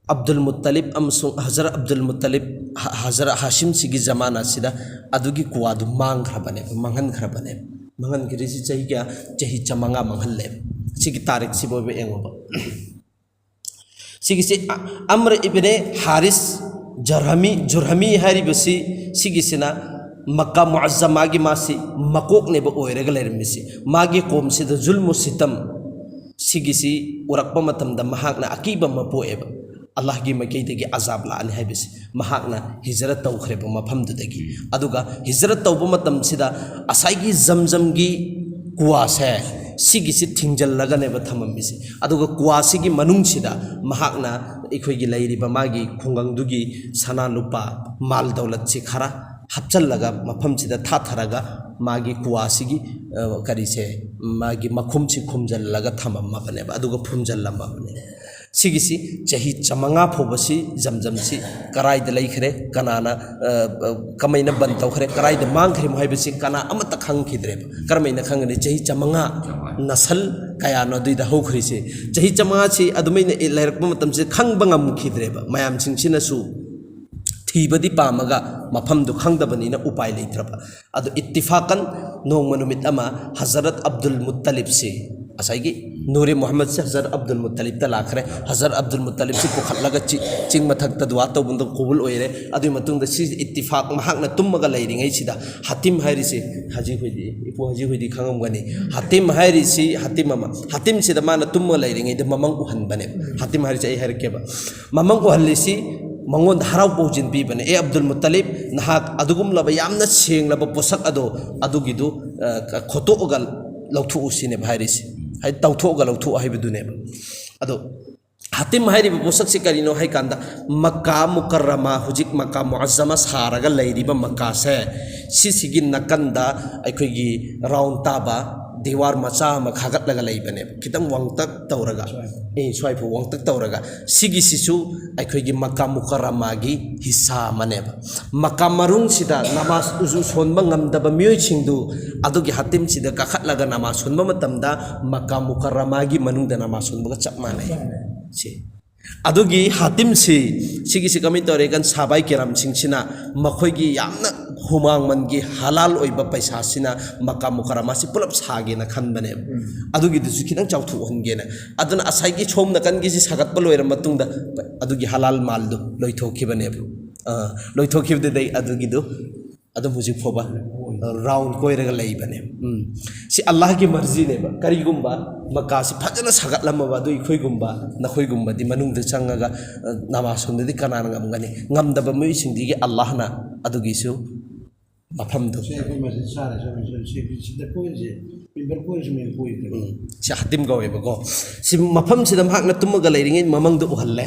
ꯑꯕꯗꯨꯜ ꯃꯨꯠꯇꯂꯤꯕ ꯑꯃꯁꯨꯡ ꯍꯖꯔꯠ ꯑꯕꯗꯨꯜ ꯃꯨꯠꯇꯂꯤꯕ, ꯍ-, ꯍꯖꯔꯠ ꯍꯥꯁꯤꯝꯁꯤꯒꯤ ꯖꯃꯥꯅꯥꯁꯤꯗ ꯑꯗꯨꯒꯤ ꯀ꯭ꯋꯥꯗꯨ ꯃꯥꯡꯈ꯭ꯔꯕꯅꯦꯕ, ꯃꯥꯡꯍꯟꯈ꯭ꯔꯕꯅꯦꯕ꯫ ꯃꯥꯡꯍꯟꯈ꯭ꯔꯤꯁꯤ ꯆꯍꯤ ꯀꯌꯥ? ꯆꯍꯤ ꯆꯥꯃꯉꯥ ꯃꯥꯡꯍꯜꯂꯦꯕ꯫ ꯁꯤꯒꯤ ꯇꯥꯔꯤꯛꯁꯤꯕꯨ ꯑꯣꯏꯕ ꯌꯦꯡꯉꯣꯕ꯫ ꯁꯤꯒꯤꯁꯤ ꯑ-, ꯑꯝꯔ ꯏꯕꯅꯦ ꯍꯥꯔꯤꯁ ꯖꯔꯍꯃꯤ, ꯖꯨꯔꯍꯃꯤ ꯍꯥꯏꯔꯤꯕꯁꯤ, ꯁꯤꯒꯤꯁꯤꯅ ꯃꯛꯀꯥ ꯃꯨꯑꯖꯃꯥꯒꯤ ꯃꯥꯁꯤ ꯃꯀꯣꯛꯅꯦꯕ ꯑꯣꯏꯔꯒ ꯂꯩꯔꯝꯃꯤꯁꯤ꯫ ꯃꯥꯒꯤ ꯀꯣꯝꯁꯤꯗ ꯖꯨꯜꯃꯨ ꯁꯤꯇꯝ ꯁꯤꯒꯤꯁꯤ ꯎꯔꯛꯄ ꯃꯇꯝꯗ ꯃꯍꯥꯛꯅ ꯑꯀꯤꯕ ꯑꯃ ꯄꯣꯛꯑꯦꯕ꯫ ꯑꯜꯂꯥꯍꯒꯤ ꯃꯥꯏꯀꯩꯗꯒꯤ ꯑꯖꯥꯕ ꯂꯥꯛꯑꯅꯤ ꯍꯥꯏꯕꯁꯤ꯫ ꯃꯍꯥꯛꯅ ꯍꯤꯖꯔꯠ ꯇꯧꯈ꯭ꯔꯦꯕ ꯃꯐꯝꯗꯨꯗꯒꯤ꯫ ꯑꯗꯨꯒ ꯍꯤꯖꯔꯠ ꯇꯧꯕ ꯃꯇꯝꯁꯤꯗ ꯉꯁꯥꯏꯒꯤ ꯖꯝꯖꯝꯒꯤ ꯀ꯭ꯋꯥꯁꯦ, ꯁꯤꯒꯤꯁꯤ ꯊꯤꯡꯖꯤꯜꯂꯒꯅꯦꯕ ꯊꯝꯃꯝꯃꯤꯁꯦ꯫ ꯑꯗꯨꯒ ꯀ꯭ꯋꯥꯁꯤꯒꯤ ꯃꯅꯨꯡꯁꯤꯗ ꯃꯍꯥꯛꯅ ꯑꯩꯈꯣꯏꯒꯤ ꯂꯩꯔꯤꯕ ꯃꯥꯒꯤ ꯈꯨꯡꯒꯪꯗꯨꯒꯤ ꯁꯅꯥ ꯂꯨꯄꯥ, ꯃꯥꯜ ꯗꯧꯂꯠꯁꯤ ꯈꯔ ꯍꯥꯞꯆꯜꯂꯒ ꯃꯐꯝꯁꯤꯗ ꯊꯥꯊꯔꯒ ꯃꯥꯒꯤ ꯀ꯭ꯋꯥꯁꯤꯒꯤ, ꯑ, ꯀꯔꯤꯁꯦ, ꯃꯥꯒꯤ ꯃꯈꯨꯝꯁꯤ ꯈꯨꯝꯖꯤꯜꯂꯒ ꯊꯝꯃꯝꯃꯕꯅꯦꯕ, ꯑꯗꯨꯒ ꯐꯨꯝꯖꯤꯜꯂꯝꯃꯕꯅꯦ꯫ ꯁꯤꯒꯤꯁꯤ ꯆꯍꯤ ꯆꯥꯃꯉꯥ ꯐꯥꯎꯕꯁꯤ ꯖꯝꯖꯝꯁꯤ ꯀꯔꯥꯏꯗ ꯂꯩꯈ꯭ꯔꯦ, ꯀꯅꯥꯅ, ꯑ, ꯑ, ꯀꯃꯥꯏꯅ ꯕꯟ ꯇꯧꯈ꯭ꯔꯦ, ꯀꯔꯥꯏꯗ ꯃꯥꯡꯈ꯭ꯔꯤꯃꯣ ꯍꯥꯏꯕꯁꯤ ꯀꯅꯥ ꯑꯃꯠꯇ ꯈꯪꯈꯤꯗ꯭ꯔꯦꯕ꯫ ꯀꯔꯝꯍꯥꯏꯅ ꯈꯪꯒꯅꯤ? ꯆꯍꯤ ꯆꯥꯃꯉꯥ ꯅꯁꯜ ꯀꯌꯥꯅꯣ ꯑꯗꯨꯏꯗ ꯍꯧꯈ꯭ꯔꯤꯁꯦ꯫ ꯆꯍꯤ ꯆꯥꯃꯉꯥꯁꯤ ꯑꯗꯨꯃꯥꯏꯅ ꯂꯩꯔꯛꯄ ꯃꯇꯝꯁꯤꯗ ꯈꯪꯕ ꯉꯝꯈꯤꯗ꯭ꯔꯦꯕ꯫ ꯃꯌꯥꯝꯁꯤꯡꯁꯤꯅꯁꯨ ꯊꯤꯕꯗꯤ ꯄꯥꯝꯃꯒ ꯃꯐꯝꯗꯨ ꯈꯪꯗꯕꯅꯤꯅ ꯎꯄꯥꯏ ꯂꯩꯇ꯭ꯔꯕ꯫ ꯑꯗꯨ ꯏꯠꯇꯤꯐꯥꯀꯟ ꯅꯣꯡꯃ ꯅꯨꯃꯤꯠ ꯑꯃ ꯍꯖꯔꯠ ꯑꯕꯗꯨꯜ ꯃꯨꯠꯇꯂꯤꯕꯁꯤ, ꯉꯁꯥꯏꯒꯤ ꯅꯨꯔꯦ ꯃꯨꯍꯝꯃꯗꯁꯤ ꯍꯖꯔꯠ ꯑꯕꯗꯨꯜ ꯃꯨꯠꯇꯂꯤꯕꯇ ꯂꯥꯛꯈ꯭ꯔꯦ꯫ ꯍꯖꯔꯠ ꯑꯕꯗꯨꯜ ꯃꯨꯠꯇꯂꯤꯕꯁꯤ ꯄꯨꯈꯠꯂꯒ ꯆꯤ-, ꯆꯤꯡ ꯃꯊꯛꯇ ꯗꯨꯋꯥ ꯇꯧꯕꯗ ꯀꯕꯨꯜ ꯑꯣꯏꯔꯦ꯫ ꯑꯗꯨꯒꯤ ꯃꯇꯨꯡꯗ ꯁꯤ ꯏꯠꯇꯤꯐꯥꯛ ꯃꯍꯥꯛꯅ ꯇꯨꯝꯃꯒ ꯂꯩꯔꯤꯉꯩꯁꯤꯗ ꯍꯥꯇꯤꯝ ꯍꯥꯏꯔꯤꯁꯤ, ꯍꯥꯖꯤ ꯍꯣꯏꯗꯤ, ꯏꯄꯨ ꯍꯥꯖꯤ ꯍꯣꯏꯗꯤ ꯈꯪꯉꯝꯒꯅꯤ꯫ ꯍꯥꯇꯤꯝ ꯍꯥꯏꯔꯤꯁꯤ, ꯍꯥꯇꯤꯝ ꯑꯃ, ꯍꯥꯇꯤꯝꯁꯤꯗ ꯃꯥꯅ ꯇꯨꯝꯃꯒ ꯂꯩꯔꯤꯉꯩꯗ ꯃꯃꯪ ꯎꯍꯟꯕꯅꯦ꯫ ꯍꯥꯇꯤꯝ ꯍꯥꯏꯔꯤꯁꯦ ꯑꯩ ꯍꯥꯏꯔꯛꯀꯦꯕ꯫ ꯃꯃꯪ ꯎꯍꯜꯂꯤꯁꯤ ꯃꯉꯣꯟꯗ ꯍꯔꯥꯎ ꯄꯥꯎꯖꯦꯜ ꯄꯤꯕꯅꯦ, "ꯑꯦ ꯑꯕꯗꯨꯜ ꯃꯨꯠꯇꯂꯤꯕ, ꯅꯍꯥꯛ ꯑꯗꯨꯒꯨꯝꯂꯕ ꯌꯥꯝꯅ ꯁꯦꯡꯂꯕ ꯄꯣꯠꯁꯛ ꯑꯗꯣ, ꯑꯗꯨꯒꯤꯗꯨ, ꯑ, ꯈꯣꯠꯇꯣꯛꯑꯒ ꯂꯧꯊꯣꯛꯎ" ꯁꯤꯅꯦꯕ ꯍꯥꯏꯔꯤꯁꯤ꯫ ꯍꯥꯏꯗꯤ ꯇꯧꯊꯣꯛꯑꯒ ꯂꯧꯊꯣꯛꯎ ꯍꯥꯏꯕꯗꯨꯅꯦꯕ꯫ ꯑꯗꯣ ꯍꯥꯇꯤꯝ ꯍꯥꯏꯔꯤꯕ ꯄꯣꯠꯁꯛꯁꯤ ꯀꯔꯤꯅꯣ ꯍꯥꯏꯀꯥꯟꯗ, ꯃꯛꯀꯥ ꯃꯨꯀꯔꯔꯃꯥ, ꯍꯧꯖꯤꯛ ꯃꯛꯀꯥ ꯃꯨꯑꯖꯃꯥ ꯁꯥꯔꯒ ꯂꯩꯔꯤꯕ ꯃꯛꯀꯥꯁꯦ, ꯁꯤꯁꯤꯒꯤ ꯅꯥꯀꯟꯗ ꯑꯩꯈꯣꯏꯒꯤ ꯔꯥꯎꯟ ꯇꯥꯕ ꯗꯤꯋꯥꯔ ꯃꯆꯥ ꯑꯃ ꯈꯥꯒꯠꯂꯒ ꯂꯩꯕꯅꯦꯕ, ꯈꯤꯇꯪ ꯋꯥꯡꯇꯛ ꯇꯧꯔꯒ꯫ ꯑꯦ, ꯁ꯭ꯋꯥꯏꯐꯥꯎ ꯋꯥꯡꯇꯛ ꯇꯧꯔꯒ꯫ ꯁꯤꯒꯤꯁꯤꯁꯨ ꯑꯩꯈꯣꯏꯒꯤ ꯃꯛꯀꯥ ꯃꯨꯀꯔꯔꯃꯥꯒꯤ ꯍꯤꯁꯥ ꯑꯃꯅꯦꯕ꯫ ꯃꯛꯀꯥ ꯃꯅꯨꯡꯁꯤꯗ ꯅꯃꯥꯖ ꯎꯖꯨ ꯁꯣꯟꯕ ꯉꯝꯗꯕ ꯃꯤꯑꯣꯏꯁꯤꯡꯗꯨ ꯑꯗꯨꯒꯤ ꯍꯥꯇꯤꯝꯁꯤꯗ ꯀꯥꯈꯠꯂꯒ ꯅꯃꯥꯖ ꯁꯣꯟꯕ ꯃꯇꯝꯗ ꯃꯛꯀꯥ ꯃꯨꯀꯔꯔꯃꯥꯒꯤ ꯃꯅꯨꯡꯗ ꯅꯃꯥꯖ ꯁꯣꯟꯕꯒ ꯆꯞ ꯃꯥꯟꯅꯩ꯫ ꯁꯤ ꯑꯗꯨꯒꯤ ꯍꯥꯇꯤꯝꯁꯤ, ꯁꯤꯒꯤꯁꯤ ꯀꯃꯥꯏꯅ ꯇꯧꯔꯦ ꯀꯥꯟ, ꯁꯥꯕꯥꯏ ꯀꯤꯔꯥꯝꯁꯤꯡꯁꯤꯅ ꯃꯈꯣꯏꯒꯤ ꯌꯥꯝꯅ ꯍꯨꯃꯥꯡꯃꯟꯒꯤ ꯍꯂꯥꯜ ꯑꯣꯏꯕ ꯄꯩꯁꯥꯁꯤꯅ ꯃꯀꯥ ꯃꯨꯀꯔꯃꯥꯁꯤ ꯄꯨꯂꯞ ꯁꯥꯒꯦꯅ ꯈꯟꯕꯅꯦꯕ꯫ ꯑꯗꯨꯒꯤꯗꯨꯁꯨ ꯈꯤꯇꯪ ꯆꯥꯎꯊꯣꯛꯍꯟꯒꯦꯅ꯫ ꯑꯗꯨꯅ ꯉꯁꯥꯏꯒꯤ ꯁꯣꯝ ꯅꯥꯀꯟꯒꯤꯁꯤ ꯁꯥꯒꯠꯄ ꯂꯣꯏꯔ ꯃꯇꯨꯡꯗ ꯑꯗꯨꯒꯤ ꯍꯂꯥꯜ ꯃꯥꯜꯗꯨ ꯂꯣꯏꯊꯣꯛꯈꯤꯕꯅꯦꯕ꯫ ꯑ, ꯂꯣꯏꯊꯣꯛꯈꯤꯕꯗꯨꯗꯩ ꯑꯗꯨꯒꯤꯗꯨ ꯑꯗꯨꯝ ꯍꯧꯖꯤꯛ ꯐꯥꯎꯕ, ꯑ, ꯔꯥꯎꯟ ꯀꯣꯏꯔꯒ ꯂꯩꯕꯅꯦ꯫ ꯎꯝ꯫ ꯁꯤ ꯑꯜꯂꯥꯍꯒꯤ ꯃꯔꯖꯤꯅꯦꯕ꯫ ꯀꯔꯤꯒꯨꯝꯕ ꯃꯀꯥꯁꯤ ꯐꯖꯅ ꯁꯥꯒꯠꯂꯝꯃꯕ, ꯑꯗꯨ ꯑꯩꯈꯣꯏꯒꯨꯝꯕ, ꯅꯈꯣꯏꯒꯨꯝꯕꯗꯤ ꯃꯅꯨꯡꯗ ꯆꯪꯉꯒ, ꯑ, ꯅꯃꯥꯖ ꯁꯣꯟꯕꯗꯤ ꯀꯅꯥꯅ ꯉꯝꯒꯅꯤ? ꯉꯝꯗꯕ ꯃꯤꯑꯣꯏꯁꯤꯡꯗꯨꯒꯤ ꯑꯜꯂꯥꯍꯅ ꯑꯗꯨꯒꯤꯁꯨ ꯃꯐꯝꯗꯨ꯫ ꯁꯤ ꯑꯩꯈꯣꯏ ꯃꯁꯖꯤꯗ ꯁꯥꯔꯦ, ꯁꯥꯔꯦ, ꯁꯥꯔꯦ, ꯁꯤ, ꯁꯤꯗ ꯀꯣꯏꯔꯤꯁꯦ, ꯃꯤꯝꯕꯔ ꯀꯣꯏꯔꯤꯁꯦ, ꯃꯌꯥꯝ ꯀꯣꯏꯔꯤꯁꯦ꯫ ꯎꯝ, ꯁꯤ ꯍꯥꯇꯤꯝ ꯀꯧꯋꯦꯕꯀꯣ꯫ ꯁꯤ ꯃꯐꯝꯁꯤꯗ ꯃꯍꯥꯛꯅ ꯇꯨꯝꯃꯒ ꯂꯩꯔꯤꯉꯩ ꯃꯃꯪꯗ ꯎꯍꯜꯂꯦ꯫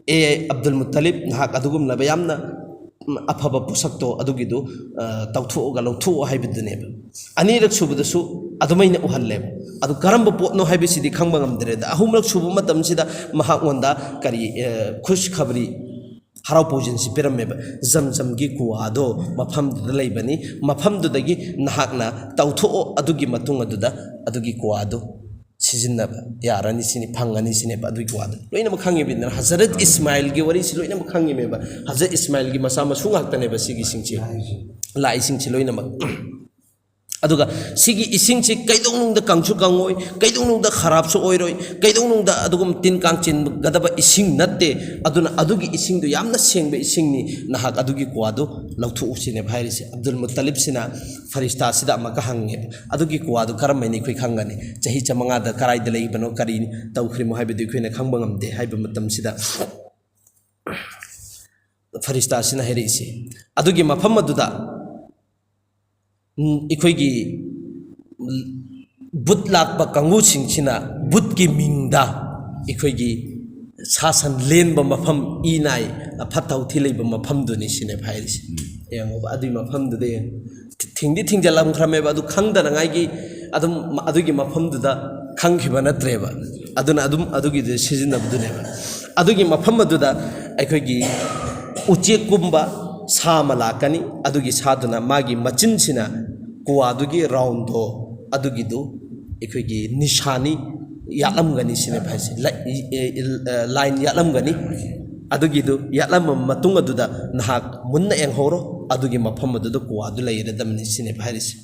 "ꯑꯦ ꯑꯕꯗꯨꯜ ꯃꯨꯠꯇꯂꯤꯕ, ꯅꯍꯥꯛ ꯑꯗꯨꯒꯨꯝꯂꯕ ꯌꯥꯝꯅ ꯑꯐꯕ ꯄꯣꯠꯁꯛꯇꯣ ꯑꯗꯨꯒꯤꯗꯨ, ꯑ, ꯇꯧꯊꯣꯛꯑꯒ ꯂꯧꯊꯣꯛꯑꯣ" ꯍꯥꯏꯕꯗꯨꯅꯦꯕ꯫ ꯑꯅꯤꯔꯛ ꯁꯨꯕꯗꯁꯨ ꯑꯗꯨꯃꯥꯏꯅ ꯎꯍꯜꯂꯦꯕ꯫ ꯑꯗꯨ ꯀꯔꯝꯕ ꯄꯣꯠꯅꯣ ꯍꯥꯏꯕꯁꯤꯗꯤ ꯈꯪꯕ ꯉꯝꯗ꯭ꯔꯦꯗ꯫ ꯑꯍꯨꯝꯂꯛ ꯁꯨꯕ ꯃꯇꯝꯁꯤꯗ ꯃꯍꯥꯛꯉꯣꯟꯗ ꯀꯔꯤ, ꯑ, ꯈꯨꯁ ꯈꯕꯔꯤ, ꯍꯔꯥꯎ ꯄꯥꯎꯖꯦꯜꯁꯤ ꯄꯤꯔꯝꯃꯦꯕ꯫ "ꯖꯝꯖꯝꯒꯤ ꯀꯨꯋꯥꯗꯣ ꯃꯐꯝꯗꯨꯗ ꯂꯩꯕꯅꯤ, ꯃꯐꯝꯗꯨꯗꯒꯤ ꯅꯍꯥꯛꯅ ꯇꯧꯊꯣꯛꯑꯣ, ꯑꯗꯨꯒꯤ ꯃꯇꯨꯡ ꯑꯗꯨꯗ ꯑꯗꯨꯒꯤ ꯀꯨꯋꯥꯗꯨ ꯁꯤꯖꯤꯟꯅꯕ ꯌꯥꯔꯅꯤ ꯁꯤꯅꯤ, ꯐꯪꯉꯅꯤ ꯁꯤꯅꯦꯕ꯫ ꯑꯗꯨꯒꯤ ꯀꯨꯋꯥꯗꯨ ꯂꯣꯏꯅꯃꯛ ꯈꯪꯉꯤꯕꯅꯤꯅ, ꯍꯖꯔꯠ ꯏꯁꯃꯥꯏꯜꯒꯤ ꯋꯥꯔꯤꯁꯤ ꯂꯣꯏꯅꯃꯛ ꯈꯪꯉꯤꯃꯦꯕ꯫ ꯍꯖꯔꯠ ꯏꯁꯃꯥꯏꯜꯒꯤ ꯃꯆꯥ ꯃꯁꯨ ꯉꯥꯛꯇꯅꯦꯕ ꯁꯤꯒꯤꯁꯤꯡꯁꯤ, ꯂꯥꯛꯏꯁꯤꯡꯁꯤ ꯂꯣꯏꯅꯃꯛ꯫ ꯑꯗꯨꯒ ꯁꯤꯒꯤ ꯏꯁꯤꯡꯁꯤ ꯀꯩꯗꯧꯅꯨꯡꯗ ꯀꯪꯁꯨ ꯀꯪꯉꯣꯏ, ꯀꯩꯗꯧꯅꯨꯡꯗ ꯈꯔꯥꯞꯁꯨ ꯑꯣꯏꯔꯣꯏ, ꯀꯩꯗꯧꯅꯨꯡꯗ ꯑꯗꯨꯒꯨꯝ ꯇꯤꯟ ꯀꯥꯡ ꯆꯦꯟꯒꯗꯕ ꯏꯁꯤꯡ ꯅꯠꯇꯦ꯫ ꯑꯗꯨꯅ ꯑꯗꯨꯒꯤ ꯏꯁꯤꯡꯗꯨ ꯌꯥꯝꯅ ꯁꯦꯡꯕ ꯏꯁꯤꯡꯅꯤ, ꯅꯍꯥꯛ ꯑꯗꯨꯒꯤ ꯀꯨꯋꯥꯗꯨ ꯂꯧꯊꯣꯛꯎ" ꯁꯤꯅꯦꯕ ꯍꯥꯏꯔꯤꯁꯦ꯫ ꯑꯕꯗꯨꯜ ꯃꯨꯠꯇꯂꯤꯕꯁꯤꯅ ꯐꯔꯤꯁꯇꯥꯁꯤꯗ ꯑꯃꯨꯛꯀ ꯍꯪꯉꯦꯕ, "ꯑꯗꯨꯒꯤ ꯀꯨꯋꯥꯗꯨ ꯀꯔꯝꯕꯅꯤ ꯑꯩꯈꯣꯏ ꯈꯪꯒꯅꯤ? ꯆꯍꯤ ꯆꯥꯃꯉꯥꯗ ꯀꯔꯥꯏꯗ ꯂꯩꯕꯅꯣ, ꯀꯔꯤ ꯇꯧꯈ꯭ꯔꯤꯃꯣ ꯍꯥꯏꯕꯗꯨ ꯑꯩꯈꯣꯏꯅ ꯈꯪꯕ ꯉꯝꯗꯦ" ꯍꯥꯏꯕ ꯃꯇꯝꯁꯤꯗ, ꯐꯔꯤꯁꯇꯥꯁꯤꯅ ꯍꯥꯏꯔꯛꯏꯁꯦ, ꯑꯗꯨꯒꯤ ꯃꯐꯝ ꯑꯗꯨꯗ, ꯎꯝ, ꯑꯩꯈꯣꯏꯒꯤ ꯕꯨꯠ ꯂꯥꯠꯄ ꯀꯥꯡꯕꯨꯁꯤꯡꯁꯤꯅ ꯕꯨꯠꯀꯤ ꯃꯤꯡꯗ ꯑꯩꯈꯣꯏꯒꯤ ꯁꯥ ꯁꯟ ꯂꯦꯟꯕ ꯃꯐꯝ, ꯏ ꯅꯥꯏ, ꯐꯠꯇ ꯍꯥꯎꯊꯤ ꯂꯩꯕ ꯃꯐꯝꯗꯨꯅꯤ ꯁꯤꯅꯦꯕ ꯍꯥꯏꯔꯤꯁꯦ꯫ ꯌꯦꯡꯉꯣꯕ, ꯑꯗꯨꯒꯤ ꯃꯐꯝꯗꯨꯗ ꯌꯦꯡꯉꯣ꯫ ꯊꯤꯡꯗꯤ ꯊꯤꯡꯖꯤꯜꯂꯝꯈ꯭ꯔꯃꯦꯕ, ꯑꯗꯨ ꯈꯪꯗꯅꯉꯥꯏꯒꯤ ꯑꯗꯨꯝ ꯑꯗꯨꯒꯤ ꯃꯐꯝꯗꯨꯗ ꯈꯪꯈꯤꯕ ꯅꯠꯇ꯭ꯔꯦꯕ꯫ ꯑꯗꯨꯅ ꯑꯗꯨꯝ ꯑꯗꯨꯒꯤꯗꯨ ꯁꯤꯖꯤꯟꯅꯕꯗꯨꯅꯦꯕ꯫ ꯑꯗꯨꯒꯤ ꯃꯐꯝ ꯑꯗꯨꯗ ꯑꯩꯈꯣꯏꯒꯤ ꯎꯆꯦꯛꯀꯨꯝꯕ ꯁꯥ ꯑꯃ ꯂꯥꯛꯀꯅꯤ, ꯑꯗꯨꯒꯤ ꯁꯥꯗꯨꯅ ꯃꯥꯒꯤ ꯃꯆꯤꯟꯁꯤꯅ ꯀꯨꯋꯥꯗꯨꯒꯤ ꯔꯥꯎꯟꯗꯣ ꯑꯗꯨꯒꯤꯗꯨ ꯑꯩꯈꯣꯏꯒꯤ ꯅꯤꯁꯥꯅꯤ ꯌꯥꯠꯂꯝꯒꯅꯤ ꯁꯤꯅꯦꯕ ꯍꯥꯏꯁꯦ꯫ ꯂꯥꯏ-, ꯑꯦ, ꯑꯦ, ꯂꯥꯏꯟ ꯌꯥꯠꯂꯝꯒꯅꯤ꯫ ꯑꯗꯨꯒꯤꯗꯨ ꯌꯥꯠꯂꯝꯕ ꯃꯇꯨꯡ ꯑꯗꯨꯗ ꯅꯍꯥꯛ ꯃꯨꯟꯅ ꯌꯦꯡꯍꯧꯔꯣ, ꯑꯗꯨꯒꯤ ꯃꯐꯝ ꯑꯗꯨꯗ ꯀ꯭ꯋꯥꯗꯨ ꯂꯩꯔꯗꯕꯅꯤ ꯁꯤꯅꯦꯕ ꯍꯥꯏꯔꯤꯁꯦ꯫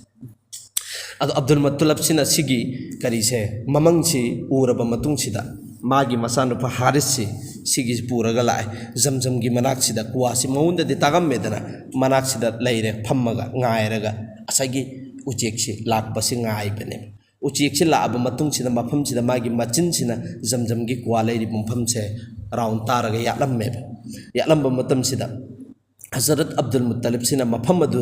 ꯑꯗꯣ ꯑꯕꯗꯨꯜ ꯃꯨꯠꯇꯂꯕꯁꯤꯅ ꯁꯤꯒꯤ ꯀꯔꯤꯁꯦ, ꯃꯃꯪꯁꯤ ꯎꯔꯕ ꯃꯇꯨꯡꯁꯤꯗ ꯃꯥꯒꯤ ꯃꯆꯥꯅꯨꯄꯥ ꯍꯥꯔꯤꯁꯁꯤ ꯁꯤꯒꯤ ꯄꯨꯔꯒ ꯂꯥꯛꯑꯦ꯫ ꯖꯝꯖꯝꯒꯤ ꯃꯅꯥꯛꯁꯤꯗ ꯀ꯭ꯋꯥꯁꯤ ꯃꯉꯣꯟꯗꯗꯤ ꯇꯥꯉꯝꯃꯦꯗꯅ, ꯃꯅꯥꯛꯁꯤꯗ ꯂꯩꯔꯦ ꯐꯝꯃꯒ ꯉꯥꯏꯔꯒ ꯉꯁꯥꯏꯒꯤ ꯎꯆꯦꯛꯁꯤ ꯂꯥꯛꯄꯁꯤ ꯉꯥꯏꯕꯅꯦ꯫ ꯎꯆꯦꯛꯁꯤ ꯂꯥꯛꯑꯕ ꯃꯇꯨꯡꯁꯤꯗ ꯃꯐꯝꯁꯤꯗ ꯃꯥꯒꯤ ꯃꯆꯤꯟꯁꯤꯅ ꯖꯝꯖꯝꯒꯤ ꯀ꯭ꯋꯥ ꯂꯩꯔꯤꯕ ꯃꯐꯝꯁꯦ ꯔꯥꯎꯟ ꯇꯥꯔꯒ ꯌꯥꯠꯂꯝꯃꯦꯕ꯫ ꯌꯥꯠꯂꯝꯕ ꯃꯇꯝꯁꯤꯗ ꯍꯖꯔꯠ ꯑꯕꯗꯨꯜ ꯃꯨꯠꯇꯂꯤꯕꯁꯤꯅ ꯃꯐꯝ ꯑꯗꯨ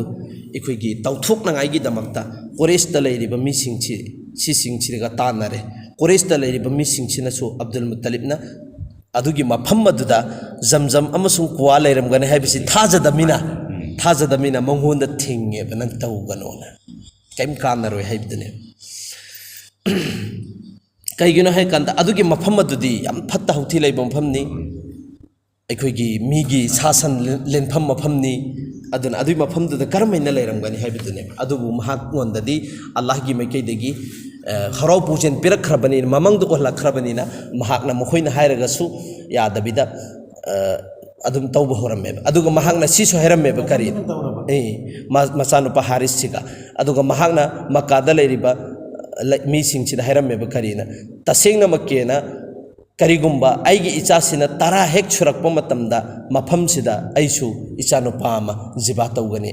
ꯑꯩꯈꯣꯏꯒꯤ ꯇꯧꯊꯣꯛꯅꯉꯥꯏꯒꯤꯗꯃꯛꯇ ꯀꯨꯔꯦꯁꯇ ꯂꯩꯔꯤꯕ ꯃꯤꯁꯤꯡꯁꯤ, ꯁꯤꯁꯤꯡꯁꯤꯒ ꯇꯥꯟꯅꯔꯦ꯫ ꯀꯨꯔꯦꯁꯇ ꯂꯩꯔꯤꯕ ꯃꯤꯁꯤꯡꯁꯤꯅꯁꯨ ꯑꯕꯗꯨꯜ ꯃꯨꯠꯇꯂꯤꯕꯅ ꯑꯗꯨꯒꯤ ꯃꯐꯝ ꯑꯗꯨꯗ ꯖꯝꯖꯝ ꯑꯃꯁꯨꯡ ꯀ꯭ꯋꯥ ꯂꯩꯔꯝꯒꯅꯤ ꯍꯥꯏꯕꯁꯤ ꯊꯥꯖꯗꯃꯤꯅ, ꯊꯥꯖꯗꯃꯤꯅ ꯃꯉꯣꯟꯗ ꯊꯤꯡꯉꯦꯕ, "ꯅꯪ ꯇꯧꯒꯅꯣꯅ, ꯀꯩꯝ ꯀꯥꯟꯅꯔꯣꯏ" ꯍꯥꯏꯕꯗꯨꯅꯦ꯫ ꯀꯩꯒꯤꯅꯣ ꯍꯥꯏꯀꯥꯟꯗ ꯑꯗꯨꯒꯤ ꯃꯐꯝ ꯑꯗꯨꯗꯤ ꯌꯥꯝ ꯐꯠꯇ ꯍꯥꯎꯊꯤ ꯂꯩꯕ ꯃꯐꯝꯅꯤ, ꯑꯩꯈꯣꯏꯒꯤ ꯃꯤꯒꯤ ꯁꯥ ꯁꯟ ꯂꯦꯟꯐꯝ ꯃꯐꯝꯅꯤ꯫ ꯑꯗꯨꯅ ꯑꯗꯨꯒꯤ ꯃꯐꯝꯗꯨꯗ ꯀꯔꯝ ꯍꯥꯏꯅ ꯂꯩꯔꯝꯒꯅꯤ ꯍꯥꯏꯕꯗꯨꯅꯦꯕ꯫ ꯑꯗꯨꯕꯨ ꯃꯍꯥꯛꯉꯣꯟꯗꯗꯤ ꯑꯜꯂꯥꯍꯒꯤ ꯃꯥꯏꯀꯩꯗꯒꯤ, ꯑ, ꯍꯔꯥꯎ ꯄꯨꯖꯦꯟ ꯄꯤꯔꯛꯈ꯭ꯔꯕꯅꯤꯅ, ꯃꯃꯪꯗ ꯎꯍꯜꯂꯛꯈ꯭ꯔꯕꯅꯤꯅ, ꯃꯍꯥꯛꯅ ꯃꯈꯣꯏꯅ ꯍꯥꯏꯔꯒꯁꯨ ꯌꯥꯗꯕꯤꯗ, ꯑ, ꯑꯗꯨꯝ ꯇꯧꯕ ꯍꯧꯔꯝꯃꯦꯕ꯫ ꯑꯗꯨꯒ ꯃꯍꯥꯛꯅ ꯁꯤꯁꯨ ꯍꯥꯏꯔꯝꯃꯦꯕ, ꯀꯔꯤ? ꯑꯦ, ꯃ-, ꯃꯆꯥꯅꯨꯄꯥ ꯍꯥꯔꯤꯁꯁꯤꯒ꯫ ꯑꯗꯨꯒ ꯃꯍꯥꯛꯅ ꯃꯛꯀꯥꯗ ꯂꯩꯔꯤꯕ, ꯑ, ꯂꯩ-, ꯃꯤꯁꯤꯡꯁꯤꯗ ꯍꯥꯏꯔꯝꯃꯦꯕ, ꯀꯔꯤꯅ? "ꯇꯁꯦꯡꯅꯃꯛꯀꯤꯅ ꯀꯔꯤꯒꯨꯝꯕ ꯑꯩꯒꯤ ꯏꯆꯥꯁꯤꯅ ꯇꯔꯥ ꯍꯦꯛ ꯁꯨꯔꯛꯄ ꯃꯇꯝꯗ ꯃꯐꯝꯁꯤꯗ ꯑꯩꯁꯨ ꯏꯆꯥꯅꯨꯄꯥ ꯑꯃ ꯖꯤꯕꯥ ꯇꯧꯒꯅꯤ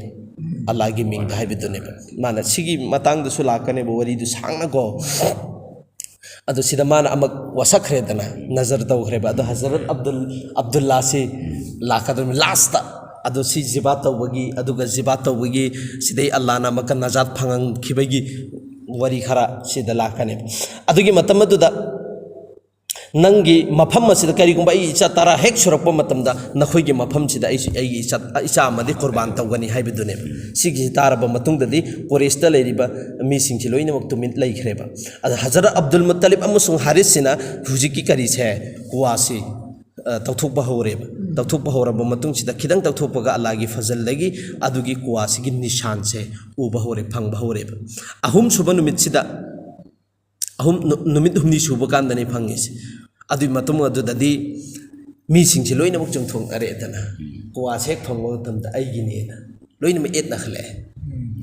ꯑꯜꯂꯥꯍꯒꯤ ꯃꯤꯡꯗ" ꯍꯥꯏꯕꯗꯨꯅꯦꯕ꯫ ꯃꯥꯅ ꯁꯤꯒꯤ ꯃꯇꯥꯡꯗꯁꯨ ꯂꯥꯛꯀꯅꯦꯕ ꯋꯥꯔꯤꯗꯨ ꯁꯥꯡꯅꯀꯣ꯫ ꯑꯗꯨ ꯁꯤꯗ ꯃꯥꯅ ꯑꯃꯨꯛ ꯋꯥꯁꯛꯈ꯭ꯔꯦꯗꯅ, ꯅꯖꯔ ꯇꯧꯈ꯭ꯔꯦꯕ꯫ ꯑꯗꯣ ꯍꯖꯔꯠ ꯑꯕꯗꯨꯜ, ꯑꯕꯗꯨꯜꯂꯥꯁꯤ ꯂꯥꯛꯀꯗꯧꯔꯤꯕꯅꯤ ꯂꯥꯁꯇ꯫ ꯑꯗꯣ ꯁꯤ ꯖꯤꯕꯥ ꯇꯧꯕꯒꯤ, ꯑꯗꯨꯒ ꯖꯤꯕꯥ ꯇꯧꯕꯒꯤ ꯁꯤꯗꯩ ꯑꯜꯂꯥꯍꯅ ꯑꯃꯨꯛꯀ ꯅꯖꯥꯠ ꯐꯪꯍꯟꯈꯤꯕꯒꯤ ꯋꯥꯔꯤ ꯈꯔ ꯁꯤꯗ ꯂꯥꯛꯀꯅꯦꯕ꯫ ꯑꯗꯨꯒꯤ ꯃꯇꯝ ꯑꯗꯨꯗ ꯅꯪꯒꯤ ꯃꯐꯝ ꯑꯁꯤꯗ ꯀꯔꯤꯒꯨꯝꯕ ꯑꯩꯒꯤ ꯏꯆꯥ ꯇꯔꯥ ꯍꯦꯛ ꯁꯨꯔꯛꯄ ꯃꯇꯝꯗ ꯅꯈꯣꯏꯒꯤ ꯃꯐꯝꯁꯤꯗ ꯑꯩꯁꯨ ꯑꯩꯒꯤ ꯏꯆꯥ, ꯏꯆꯥ ꯑꯃꯗꯤ ꯀꯨꯔꯕꯥꯟ ꯇꯧꯒꯅꯤ ꯍꯥꯏꯕꯗꯨꯅꯦꯕ꯫ ꯁꯤꯒꯤꯁꯤ ꯇꯥꯔꯕ ꯃꯇꯨꯡꯗꯗꯤ ꯀꯨꯔꯦꯁꯇ ꯂꯩꯔꯤꯕ ꯃꯤꯁꯤꯡꯁꯤ ꯂꯣꯏꯅꯃꯛ ꯇꯨꯃꯤꯟ ꯂꯩꯈ꯭ꯔꯦꯕ꯫ ꯑꯗ ꯍꯖꯔꯠ ꯑꯕꯗꯨꯜ ꯃꯨꯠꯇꯂꯤꯕ ꯑꯃꯁꯨꯡ ꯍꯥꯔꯤꯁꯁꯤꯅ ꯍꯧꯖꯤꯛꯀꯤ ꯀꯔꯤꯁꯦ, ꯀ꯭ꯋꯥꯁꯤ, ꯑ, ꯇꯧꯊꯣꯛꯄ ꯍꯧꯔꯦꯕ꯫ ꯇꯧꯊꯣꯛꯄ ꯍꯧꯔꯕ ꯃꯇꯨꯡꯁꯤꯗ ꯈꯤꯇꯪ ꯇꯧꯊꯣꯛꯄꯒ ꯑꯜꯂꯥꯍꯒꯤ ꯐꯖꯜꯗꯒꯤ ꯑꯗꯨꯒꯤ ꯀ꯭ꯋꯥꯁꯤꯒꯤ ꯅꯤꯁꯥꯟꯁꯦ ꯎꯕ ꯍꯧꯔꯦ, ꯐꯪꯕ ꯍꯧꯔꯦꯕ꯫ ꯑꯍꯨꯝꯁꯨꯕ ꯅꯨꯃꯤꯠꯁꯤꯗ ꯑꯍꯨꯝ, ꯅꯨ-, ꯅꯨꯃꯤꯠ ꯍꯨꯝꯅꯤ ꯁꯨꯕ ꯀꯥꯟꯗꯅꯤ ꯐꯪꯉꯤꯁꯦ꯫ ꯑꯗꯨꯒꯤ ꯃꯇꯨꯡ ꯑꯗꯨꯗꯗꯤ ꯃꯤꯁꯤꯡꯁꯦ ꯂꯣꯏꯅꯃꯛ ꯆꯨꯝꯊꯣꯛꯅꯔꯦꯗꯅ꯫ ꯀ꯭ꯋꯥꯁꯦ ꯍꯦꯛ ꯐꯪꯕ ꯃꯇꯝꯗ ꯑꯩꯒꯤꯅꯦꯅ ꯂꯣꯏꯅꯃꯛ ꯑꯦꯠꯅꯈꯠꯂꯛꯑꯦ꯫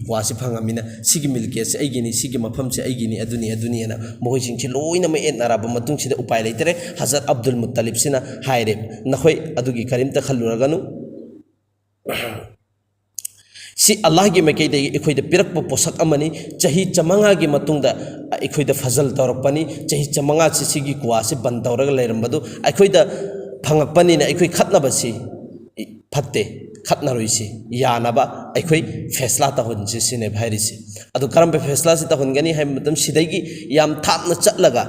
ꯀ꯭ꯋꯥꯁꯤ ꯐꯪꯉꯃꯤꯅ ꯁꯤꯒꯤ ꯃꯤꯜꯀꯦꯠꯁꯦ ꯑꯩꯒꯤꯅꯤ, ꯁꯤꯒꯤ ꯃꯐꯝꯁꯦ ꯑꯩꯒꯤꯅꯤ, ꯑꯗꯨꯅꯤ, ꯑꯗꯨꯅꯤꯅ ꯃꯈꯣꯏꯁꯤꯡꯁꯤ ꯂꯣꯏꯅꯃꯛ ꯑꯦꯠꯅꯔꯕ ꯃꯇꯨꯡꯁꯤꯗ ꯎꯄꯥꯏ ꯂꯩꯇꯔꯦ꯫ ꯍꯖꯔꯠ ꯑꯕꯗꯨꯜ ꯃꯨꯠꯇꯂꯤꯕꯁꯤꯅ ꯍꯥꯏꯔꯦ, "ꯅꯈꯣꯏ ꯑꯗꯨꯒꯤ ꯀꯔꯤꯝꯇ ꯈꯜꯂꯨꯔꯒꯅꯨ꯫ ꯁꯤ ꯑꯜꯂꯥꯍꯒꯤ ꯃꯥꯏꯀꯩꯗꯒꯤ ꯑꯩꯈꯣꯏꯗ ꯄꯤꯔꯛꯄ ꯄꯣꯠꯁꯛ ꯑꯃꯅꯤ꯫ ꯆꯍꯤ ꯆꯥꯃꯉꯥꯒꯤ ꯃꯇꯨꯡꯗ ꯑꯩꯈꯣꯏꯗ ꯐꯖꯜ ꯇꯧꯔꯛꯄꯅꯤ꯫ ꯆꯍꯤ ꯆꯥꯃꯉꯥꯁꯤ ꯁꯤꯒꯤ ꯀ꯭ꯋꯥꯁꯤ ꯕꯟ ꯇꯧꯔꯒ ꯂꯩꯔꯝꯕꯗꯨ ꯑꯩꯈꯣꯏꯗ ꯐꯪꯉꯛꯄꯅꯤꯅ ꯑꯩꯈꯣꯏ ꯈꯠꯅꯕꯁꯤ ꯐꯠꯇꯦ, ꯈꯠꯅꯔꯣꯏꯁꯤ, ꯌꯥꯅꯕ ꯑꯩꯈꯣꯏ ꯐꯦꯁꯂꯥ ꯇꯧꯍꯟꯁꯤ" ꯁꯤꯅꯦꯕ ꯍꯥꯏꯔꯤꯁꯤ꯫ ꯑꯗꯨ ꯀꯔꯝꯕ ꯐꯦꯁꯂꯥꯁꯤ ꯇꯧꯍꯟꯒꯅꯤ ꯍꯥꯏꯕ ꯃꯇꯝ, ꯁꯤꯗꯒꯤ ꯌꯥꯝ ꯊꯥꯞꯅ ꯆꯠꯂꯒ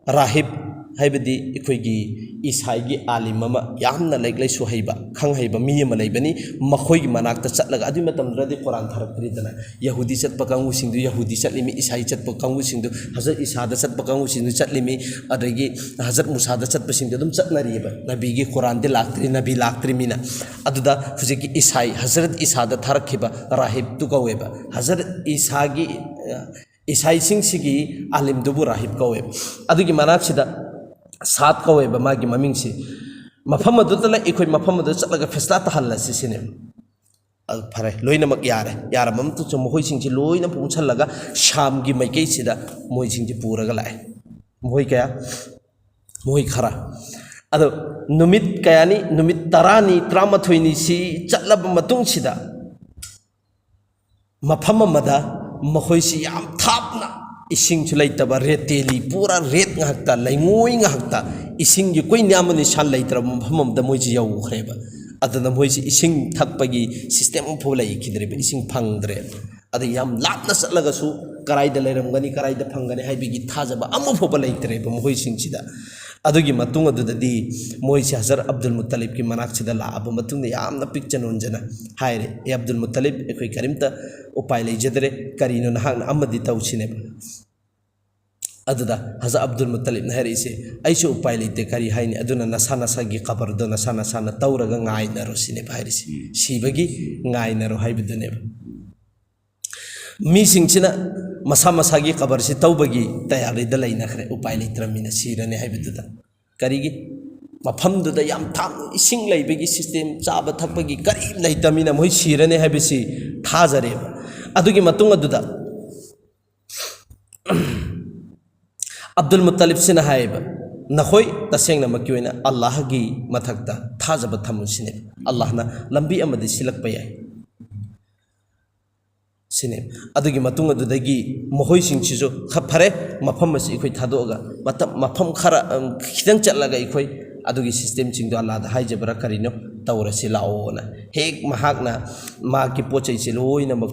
ꯔꯥꯍꯤꯕ ꯍꯥꯏꯕꯗꯤ ꯑꯩꯈꯣꯏꯒꯤ ꯏꯁꯥꯏꯒꯤ ꯑꯥꯂꯤꯝ ꯑꯃ, ꯌꯥꯝꯅ ꯂꯥꯏꯔꯤꯛ ꯂꯥꯏꯁꯨ ꯍꯩꯕ, ꯈꯪ ꯍꯩꯕ ꯃꯤ ꯑꯃ ꯂꯩꯕꯅꯤ, ꯃꯈꯣꯏꯒꯤ ꯃꯅꯥꯛꯇ ꯆꯠꯂꯒ, ꯑꯗꯨꯒꯤ ꯃꯇꯝꯗꯨꯗꯗꯤ ꯀꯨꯔꯥꯟ ꯊꯥꯔꯛꯇ꯭ꯔꯤꯗꯅ, ꯌꯍꯨꯗꯤ ꯆꯠꯄ ꯀꯥꯡꯕꯨꯁꯤꯡꯗꯨ ꯌꯍꯨꯗꯤ ꯆꯠꯂꯤꯃꯤ, ꯏꯁꯥꯏ ꯆꯠꯄ ꯀꯥꯡꯕꯨꯁꯤꯡꯗꯨ ꯍꯖꯔꯠ ꯏꯁꯥꯗ ꯆꯠꯄ ꯀꯥꯡꯕꯨꯁꯤꯡꯗꯨ ꯆꯠꯂꯤꯃꯤ, ꯑꯗꯒꯤ ꯍꯖꯔꯠ ꯃꯨꯁꯥꯗ ꯆꯠꯄꯁꯤꯡꯗꯨ ꯑꯗꯨꯝ ꯆꯠꯅꯔꯤꯑꯕ꯫ ꯅꯕꯤꯒꯤ ꯀꯨꯔꯥꯟꯗꯤ ꯂꯥꯛꯇ꯭ꯔꯤ, ꯅꯕꯤ ꯂꯥꯛꯇ꯭ꯔꯤꯃꯤꯅ꯫ ꯑꯗꯨꯗ ꯍꯧꯖꯤꯛꯀꯤ ꯏꯁꯥꯏ, ꯍꯖꯔꯠ ꯏꯁꯥꯗ ꯊꯥꯔꯛꯈꯤꯕ ꯔꯥꯍꯤꯕꯇꯨ ꯀꯧꯋꯦꯕ꯫ ꯍꯖꯔꯠ ꯏꯁꯥꯒꯤ, ꯑ, ꯏꯁꯥꯏꯁꯤꯡꯁꯤꯒꯤ ꯑꯥꯂꯤꯝꯗꯨꯕꯨ ꯔꯥꯍꯤꯕ ꯀꯧꯋꯦꯕ꯫ ꯑꯗꯨꯒꯤ ꯃꯅꯥꯛꯁꯤꯗ ꯁꯥꯗ ꯀꯧꯋꯦꯕ ꯃꯥꯒꯤ ꯃꯃꯤꯡꯁꯤ꯫ ꯃꯐꯝ ꯑꯗꯨꯗ ꯂꯩ, ꯑꯩꯈꯣꯏ ꯃꯐꯝ ꯑꯗꯨꯗ ꯆꯠꯂꯒ ꯐꯦꯁꯂꯥ ꯇꯥꯍꯜꯂꯁꯤ ꯁꯤꯅꯦꯕ꯫ ꯑꯗꯨ ꯐꯔꯦ, ꯂꯣꯏꯅꯃꯛ ꯌꯥꯔꯦ꯫ ꯌꯥꯔꯕ ꯃꯇꯨꯡꯗ ꯃꯈꯣꯏꯁꯤꯡꯁꯤ ꯂꯣꯏꯅ ꯄꯨꯟꯁꯜꯂꯒ ꯁꯥꯝꯒꯤ ꯃꯥꯏꯀꯩꯁꯤꯗ ꯃꯣꯏꯁꯤꯡꯁꯤ ꯄꯨꯔꯒ ꯂꯥꯛꯑꯦ꯫ ꯃꯈꯣꯏ ꯀꯌꯥ? ꯃꯈꯣꯏ ꯈꯔ꯫ ꯑꯗꯣ ꯅꯨꯃꯤꯠ ꯀꯌꯥꯅꯤ? ꯅꯨꯃꯤꯠ ꯇꯔꯥꯅꯤ, ꯇꯔꯥꯃꯥꯊꯣꯏꯅꯤ ꯁꯤ ꯆꯠꯂꯕ ꯃꯇꯨꯡꯁꯤꯗ ꯃꯐꯝ ꯑꯃꯗ ꯃꯈꯣꯏꯁꯤ ꯌꯥꯝ ꯊꯥꯞꯅ, ꯏꯁꯤꯡꯁꯨ ꯂꯩꯇꯕ, ꯔꯦꯇꯦꯂꯤ, ꯄꯨꯔꯥ ꯔꯦꯠ ꯉꯥꯛꯇ, ꯂꯩꯉꯣꯏ ꯉꯥꯛꯇ, ꯏꯁꯤꯡꯒꯤ ꯀꯣꯏ ꯅꯤꯌꯥꯝ ꯅꯤꯁꯥꯟ ꯂꯩꯇ꯭ꯔꯕ ꯃꯐꯝ ꯑꯃꯗ ꯃꯣꯏꯁꯤ ꯌꯧꯈ꯭ꯔꯦꯕ꯫ ꯑꯗꯨꯅ ꯃꯣꯏꯁꯤ ꯏꯁꯤꯡ ꯊꯛꯄꯒꯤ ꯁꯤꯁꯇꯦꯝ ꯑꯃꯐꯥꯎ ꯂꯩꯈꯤꯗ꯭ꯔꯦꯕ, ꯏꯁꯤꯡ ꯐꯪꯗ꯭ꯔꯦꯕ꯫ ꯑꯗ ꯌꯥꯝ ꯂꯥꯞꯅ ꯆꯠꯂꯒꯁꯨ ꯀꯔꯥꯏꯗ ꯂꯩꯔꯝꯒꯅꯤ, ꯀꯔꯥꯏꯗ ꯐꯪꯒꯅꯤ ꯍꯥꯏꯕꯒꯤ ꯊꯥꯖꯕ ꯑꯃꯐꯥꯎꯕ ꯂꯩꯇ꯭ꯔꯦꯕ ꯃꯈꯣꯏꯁꯤꯡꯁꯤꯗ꯫ ꯑꯗꯨꯒꯤ ꯃꯇꯨꯡ ꯑꯗꯨꯗꯗꯤ ꯃꯣꯏꯁꯦ ꯍꯖꯔꯠ ꯑꯕꯗꯨꯜ ꯃꯨꯠꯇꯂꯤꯕꯀꯤ ꯃꯅꯥꯛꯁꯤꯗ ꯂꯥꯛꯑꯕ ꯃꯇꯨꯡꯗ ꯌꯥꯝꯅ ꯄꯤꯛꯆ ꯅꯣꯟꯖꯅ ꯍꯥꯏꯔꯦ, "ꯑꯦ ꯑꯕꯗꯨꯜ ꯃꯨꯠꯇꯂꯤꯕ, ꯑꯩꯈꯣꯏ ꯀꯔꯤꯝꯇ ꯎꯄꯥꯏ ꯂꯩꯖꯗ꯭ꯔꯦ, ꯀꯔꯤꯅꯣ ꯅꯍꯥꯛꯅ ꯑꯃꯗꯤ ꯇꯧꯁꯤꯅꯦꯕ?" ꯑꯗꯨꯗ ꯍꯖꯔꯠ ꯑꯕꯗꯨꯜ ꯃꯨꯠꯇꯂꯤꯕꯅ ꯍꯥꯏꯔꯛꯏꯁꯦ, "ꯑꯩꯁꯨ ꯎꯄꯥꯏ ꯂꯩꯇꯦ, ꯀꯔꯤ ꯍꯥꯏꯅꯤ? ꯑꯗꯨꯅ ꯅꯁꯥ ꯅꯁꯥꯒꯤ ꯀꯕꯔꯗꯣ ꯅꯁꯥ ꯅꯁꯥꯅ ꯇꯧꯔꯒ ꯉꯥꯏꯅꯔꯣ" ꯁꯤꯅꯦꯕ ꯍꯥꯏꯔꯤꯁꯦ꯫ ꯁꯤꯕꯒꯤ ꯉꯥꯏꯅꯔꯣ ꯍꯥꯏꯕꯗꯨꯅꯦꯕ꯫ ꯃꯤꯁꯤꯡꯁꯤꯅ ꯃꯁꯥ ꯃꯁꯥꯒꯤ ꯀꯕꯔꯁꯤ ꯇꯧꯕꯒꯤ ꯇꯌꯥꯔꯤꯗ ꯂꯩꯅꯈ꯭ꯔꯦ, ꯎꯄꯥꯏ ꯂꯩꯇ꯭ꯔꯕꯅꯤꯅ ꯁꯤꯔꯅꯤ ꯍꯥꯏꯕꯗꯨꯗ꯫ ꯀꯔꯤꯒꯤ? ꯃꯐꯝꯗꯨꯗ ꯌꯥꯝ ꯊꯥꯞꯅ ꯏꯁꯤꯡ ꯂꯩꯕꯒꯤ ꯁꯤꯁꯇꯦꯝ, ꯆꯥꯕ ꯊꯛꯄꯒꯤ ꯀꯔꯤꯝ ꯂꯩꯇꯕꯅꯤꯅ ꯃꯣꯏ ꯁꯤꯔꯅꯤ ꯍꯥꯏꯕꯁꯤ ꯊꯥꯖꯔꯦꯕ꯫ ꯑꯗꯨꯒꯤ ꯃꯇꯨꯡ ꯑꯗꯨꯗ ꯑꯕꯗꯨꯜ ꯃꯨꯠꯇꯂꯤꯕꯁꯤꯅ ꯍꯥꯏꯌꯦꯕ, "ꯅꯈꯣꯏ ꯇꯁꯦꯡꯅꯃꯛꯀꯤ ꯑꯣꯏꯅ ꯑꯜꯂꯥꯍꯒꯤ ꯃꯊꯛꯇ ꯊꯥꯖꯕ ꯊꯝꯃꯨ" ꯁꯤꯅꯦꯕ꯫ ꯑꯜꯂꯥꯍꯅ ꯂꯝꯕꯤ ꯑꯃꯗꯤ ꯁꯤꯜꯂꯛꯄ ꯌꯥꯏ ꯁꯤꯅꯦꯕ꯫ ꯑꯗꯨꯒꯤ ꯃꯇꯨꯡ ꯑꯗꯨꯗꯒꯤ ꯃꯈꯣꯏꯁꯤꯡꯁꯤꯁꯨ, "ꯈ-, ꯐꯔꯦ, ꯃꯐꯝ ꯑꯁꯤ ꯑꯩꯈꯣꯏ ꯊꯥꯗꯣꯛꯑꯒ ꯃꯇꯝ, ꯃꯐꯝ ꯈꯔ, ꯑꯝ, ꯈꯤꯇꯪ ꯆꯠꯂꯒ ꯑꯩꯈꯣꯏ ꯑꯗꯨꯒꯤ ꯁꯤꯁꯇꯦꯝꯁꯤꯡꯗꯣ ꯑꯜꯂꯥꯗ ꯍꯥꯏꯖꯕ꯭ꯔꯥ ꯀꯔꯤꯅꯣ ꯇꯧꯔꯁꯤ ꯂꯥꯛꯑꯣꯅ" ꯍꯦꯛ ꯃꯍꯥꯛꯅ ꯃꯥꯒꯤ ꯄꯣꯠ ꯆꯩꯁꯦ ꯂꯣꯏꯅꯃꯛ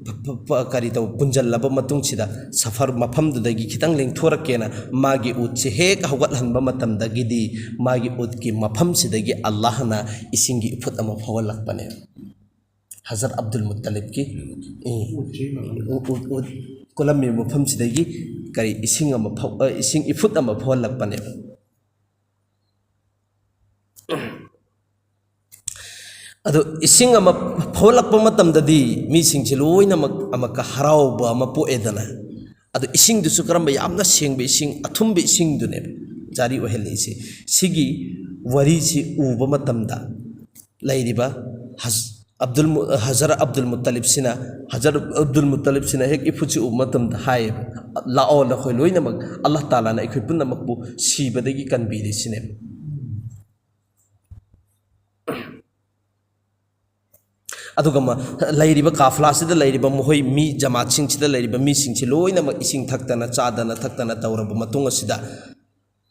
ꯐ-, ꯐ-, ꯐ-, ꯀꯔꯤ ꯇꯧ, ꯄꯨꯟꯁꯤꯜꯂꯕ ꯃꯇꯨꯡꯁꯤꯗ, ꯁꯐꯔ ꯃꯐꯝꯗꯨꯗꯒꯤ ꯈꯤꯇꯪ ꯂꯦꯡꯊꯣꯔꯛꯀꯦꯅ ꯃꯥꯒꯤ ꯎꯠꯁꯦ ꯍꯦꯛ ꯍꯧꯒꯠꯍꯟꯕ ꯃꯇꯝꯗꯒꯤꯗꯤ ꯃꯥꯒꯤ ꯎꯠꯀꯤ ꯃꯐꯝꯁꯤꯗꯒꯤ ꯑꯜꯂꯥꯍꯅ ꯏꯁꯤꯡꯒꯤ ꯏꯐꯨꯠ ꯑꯃ ꯐꯥꯎꯍꯜꯂꯛꯄꯅꯦ꯫ ꯍꯖꯔꯠ ꯑꯕꯗꯨꯜ ꯃꯨꯠꯇꯂꯤꯕꯀꯤ, ꯎꯝ, ꯎꯠ, ꯎꯠ, ꯎꯠ, ꯀꯣꯜꯂꯝꯃꯤꯕ ꯃꯐꯝꯁꯤꯗꯒꯤ ꯀꯔꯤ, ꯏꯁꯤꯡ ꯑꯃ ꯐꯥꯎ-, ꯑ, ꯏꯁꯤꯡ ꯏꯐꯨꯠ ꯑꯃ ꯐꯥꯎꯍꯜꯂꯛꯄꯅꯦꯕ꯫ ꯑꯗꯣ ꯏꯁꯤꯡ ꯑꯃ ꯐꯥꯎꯍꯜꯂꯛꯄ ꯃꯇꯝꯗꯗꯤ ꯃꯤꯁꯤꯡꯁꯦ ꯂꯣꯏꯅꯃꯛ ꯑꯃꯨꯛꯀ ꯍꯔꯥꯎꯕ ꯑꯃ ꯄꯣꯛꯑꯦꯗꯅ꯫ ꯑꯗꯣ ꯏꯁꯤꯡꯗꯨꯁꯨ ꯀꯔꯝꯕ? ꯌꯥꯝꯅ ꯁꯦꯡꯕ ꯏꯁꯤꯡ, ꯑꯊꯨꯝꯕ ꯏꯁꯤꯡꯗꯨꯅꯦꯕ ꯖꯥꯔꯤ ꯑꯣꯏꯍꯜꯂꯛꯏꯁꯦ꯫ ꯁꯤꯒꯤ ꯋꯥꯔꯤꯁꯤ ꯎꯕ ꯃꯇꯝꯗ ꯂꯩꯔꯤꯕ ꯍꯖ-, ꯑꯕꯗꯨꯜ ꯃꯨ-, ꯍꯖꯔ ꯑꯕꯗꯨꯜ ꯃꯨꯠꯇꯂꯤꯕꯁꯤꯅ, ꯍꯖꯔ ꯑꯕꯗꯨꯜ ꯃꯨꯠꯇꯂꯤꯕꯁꯤꯅ ꯍꯦꯛ ꯏꯐꯨꯠꯁꯤ ꯎꯕ ꯃꯇꯝꯗ ꯍꯥꯏꯌꯦꯕ, "ꯂꯥꯛꯑꯣ, ꯅꯈꯣꯏ ꯂꯣꯏꯅꯃꯛ, ꯑꯜꯂꯥꯍ ꯇꯥꯂꯥꯅ ꯑꯩꯈꯣꯏ ꯄꯨꯝꯅꯃꯛꯄꯨ ꯁꯤꯕꯗꯒꯤ ꯀꯟꯕꯤꯔꯦ" ꯁꯤꯅꯦꯕ꯫ ꯑꯗꯨꯒ ꯃ-, ꯂꯩꯔꯤꯕ ꯀꯥꯐꯂꯥꯁꯤꯗ ꯂꯩꯔꯤꯕ ꯃꯈꯣꯏ ꯃꯤ ꯖꯃꯥꯠꯁꯤꯡꯁꯤꯗ ꯂꯩꯔꯤꯕ ꯃꯤꯁꯤꯡꯁꯤ ꯂꯣꯏꯅꯃꯛ ꯏꯁꯤꯡ ꯊꯛꯇꯅ ꯆꯥꯗꯅ ꯊꯛꯇꯅ ꯇꯧꯔꯕ ꯃꯇꯨꯡ ꯑꯁꯤꯗ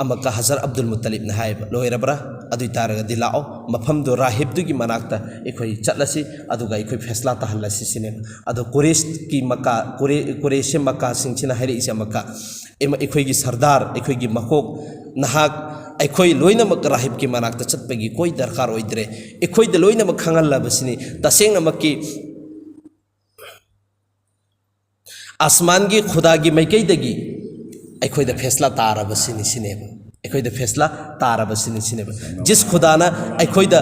ꯑꯃꯨꯛꯀ ꯍꯖꯔ ꯑꯕꯗꯨꯜ ꯃꯨꯠꯇꯂꯤꯕꯅ ꯍꯥꯏꯌꯦꯕ, "ꯂꯣꯏꯔꯕ꯭ꯔꯥ? ꯑꯗꯨ ꯑꯣꯏ ꯇꯥꯔꯒꯗꯤ ꯂꯥꯛꯑꯣ, ꯃꯐꯝꯗꯨ ꯔꯥꯍꯤꯕꯇꯨꯒꯤ ꯃꯅꯥꯛꯇ ꯑꯩꯈꯣꯏ ꯆꯠꯂꯁꯤ, ꯑꯗꯨꯒ ꯑꯩꯈꯣꯏ ꯐꯦꯁꯂꯥ ꯇꯥꯍꯜꯂꯁꯤ" ꯁꯤꯅꯦꯕ꯫ ꯑꯗꯣ ꯀꯨꯔꯦꯁꯀꯤ ꯃꯀꯥ, ꯀꯨꯔꯦ-, ꯀꯨꯔꯦꯁꯤ ꯃꯀꯥꯁꯤꯡꯁꯤꯅ ꯍꯥꯏꯔꯛꯏꯁꯦ ꯑꯃꯨꯛꯀ, "ꯑꯩꯈꯣꯏꯒꯤ ꯁꯔꯗꯥꯔ, ꯑꯩꯈꯣꯏꯒꯤ ꯃꯀꯣꯛ, ꯅꯍꯥꯛ ꯑꯩꯈꯣꯏ ꯂꯣꯏꯅꯃꯛ ꯔꯥꯍꯤꯕꯀꯤ ꯃꯅꯥꯛꯇ ꯆꯠꯄꯒꯤ ꯀꯣꯏ ꯗꯔꯀꯥꯔ ꯑꯣꯏꯗ꯭ꯔꯦ, ꯑꯩꯈꯣꯏꯗ ꯂꯣꯏꯅꯃꯛ ꯈꯪꯍꯜꯂꯕꯁꯤꯅꯤ, ꯇꯁꯦꯡꯅꯃꯛꯀꯤ ꯑꯁꯃꯥꯟꯒꯤ ꯈꯨꯗꯥꯒꯤ ꯃꯥꯏꯀꯩꯗꯒꯤ ꯑꯩꯈꯣꯏꯗ ꯐꯦꯁꯂꯥ ꯇꯥꯔꯕꯁꯤꯅꯤ" ꯁꯤꯅꯦꯕ꯫ ꯑꯩꯈꯣꯏꯗ ꯐꯦꯁꯂꯥ ꯇꯥꯔꯕꯁꯤꯅꯤ ꯁꯤꯅꯦꯕ꯫ ꯖꯤꯁ ꯈꯨꯗꯥꯅ ꯑꯩꯈꯣꯏꯗ,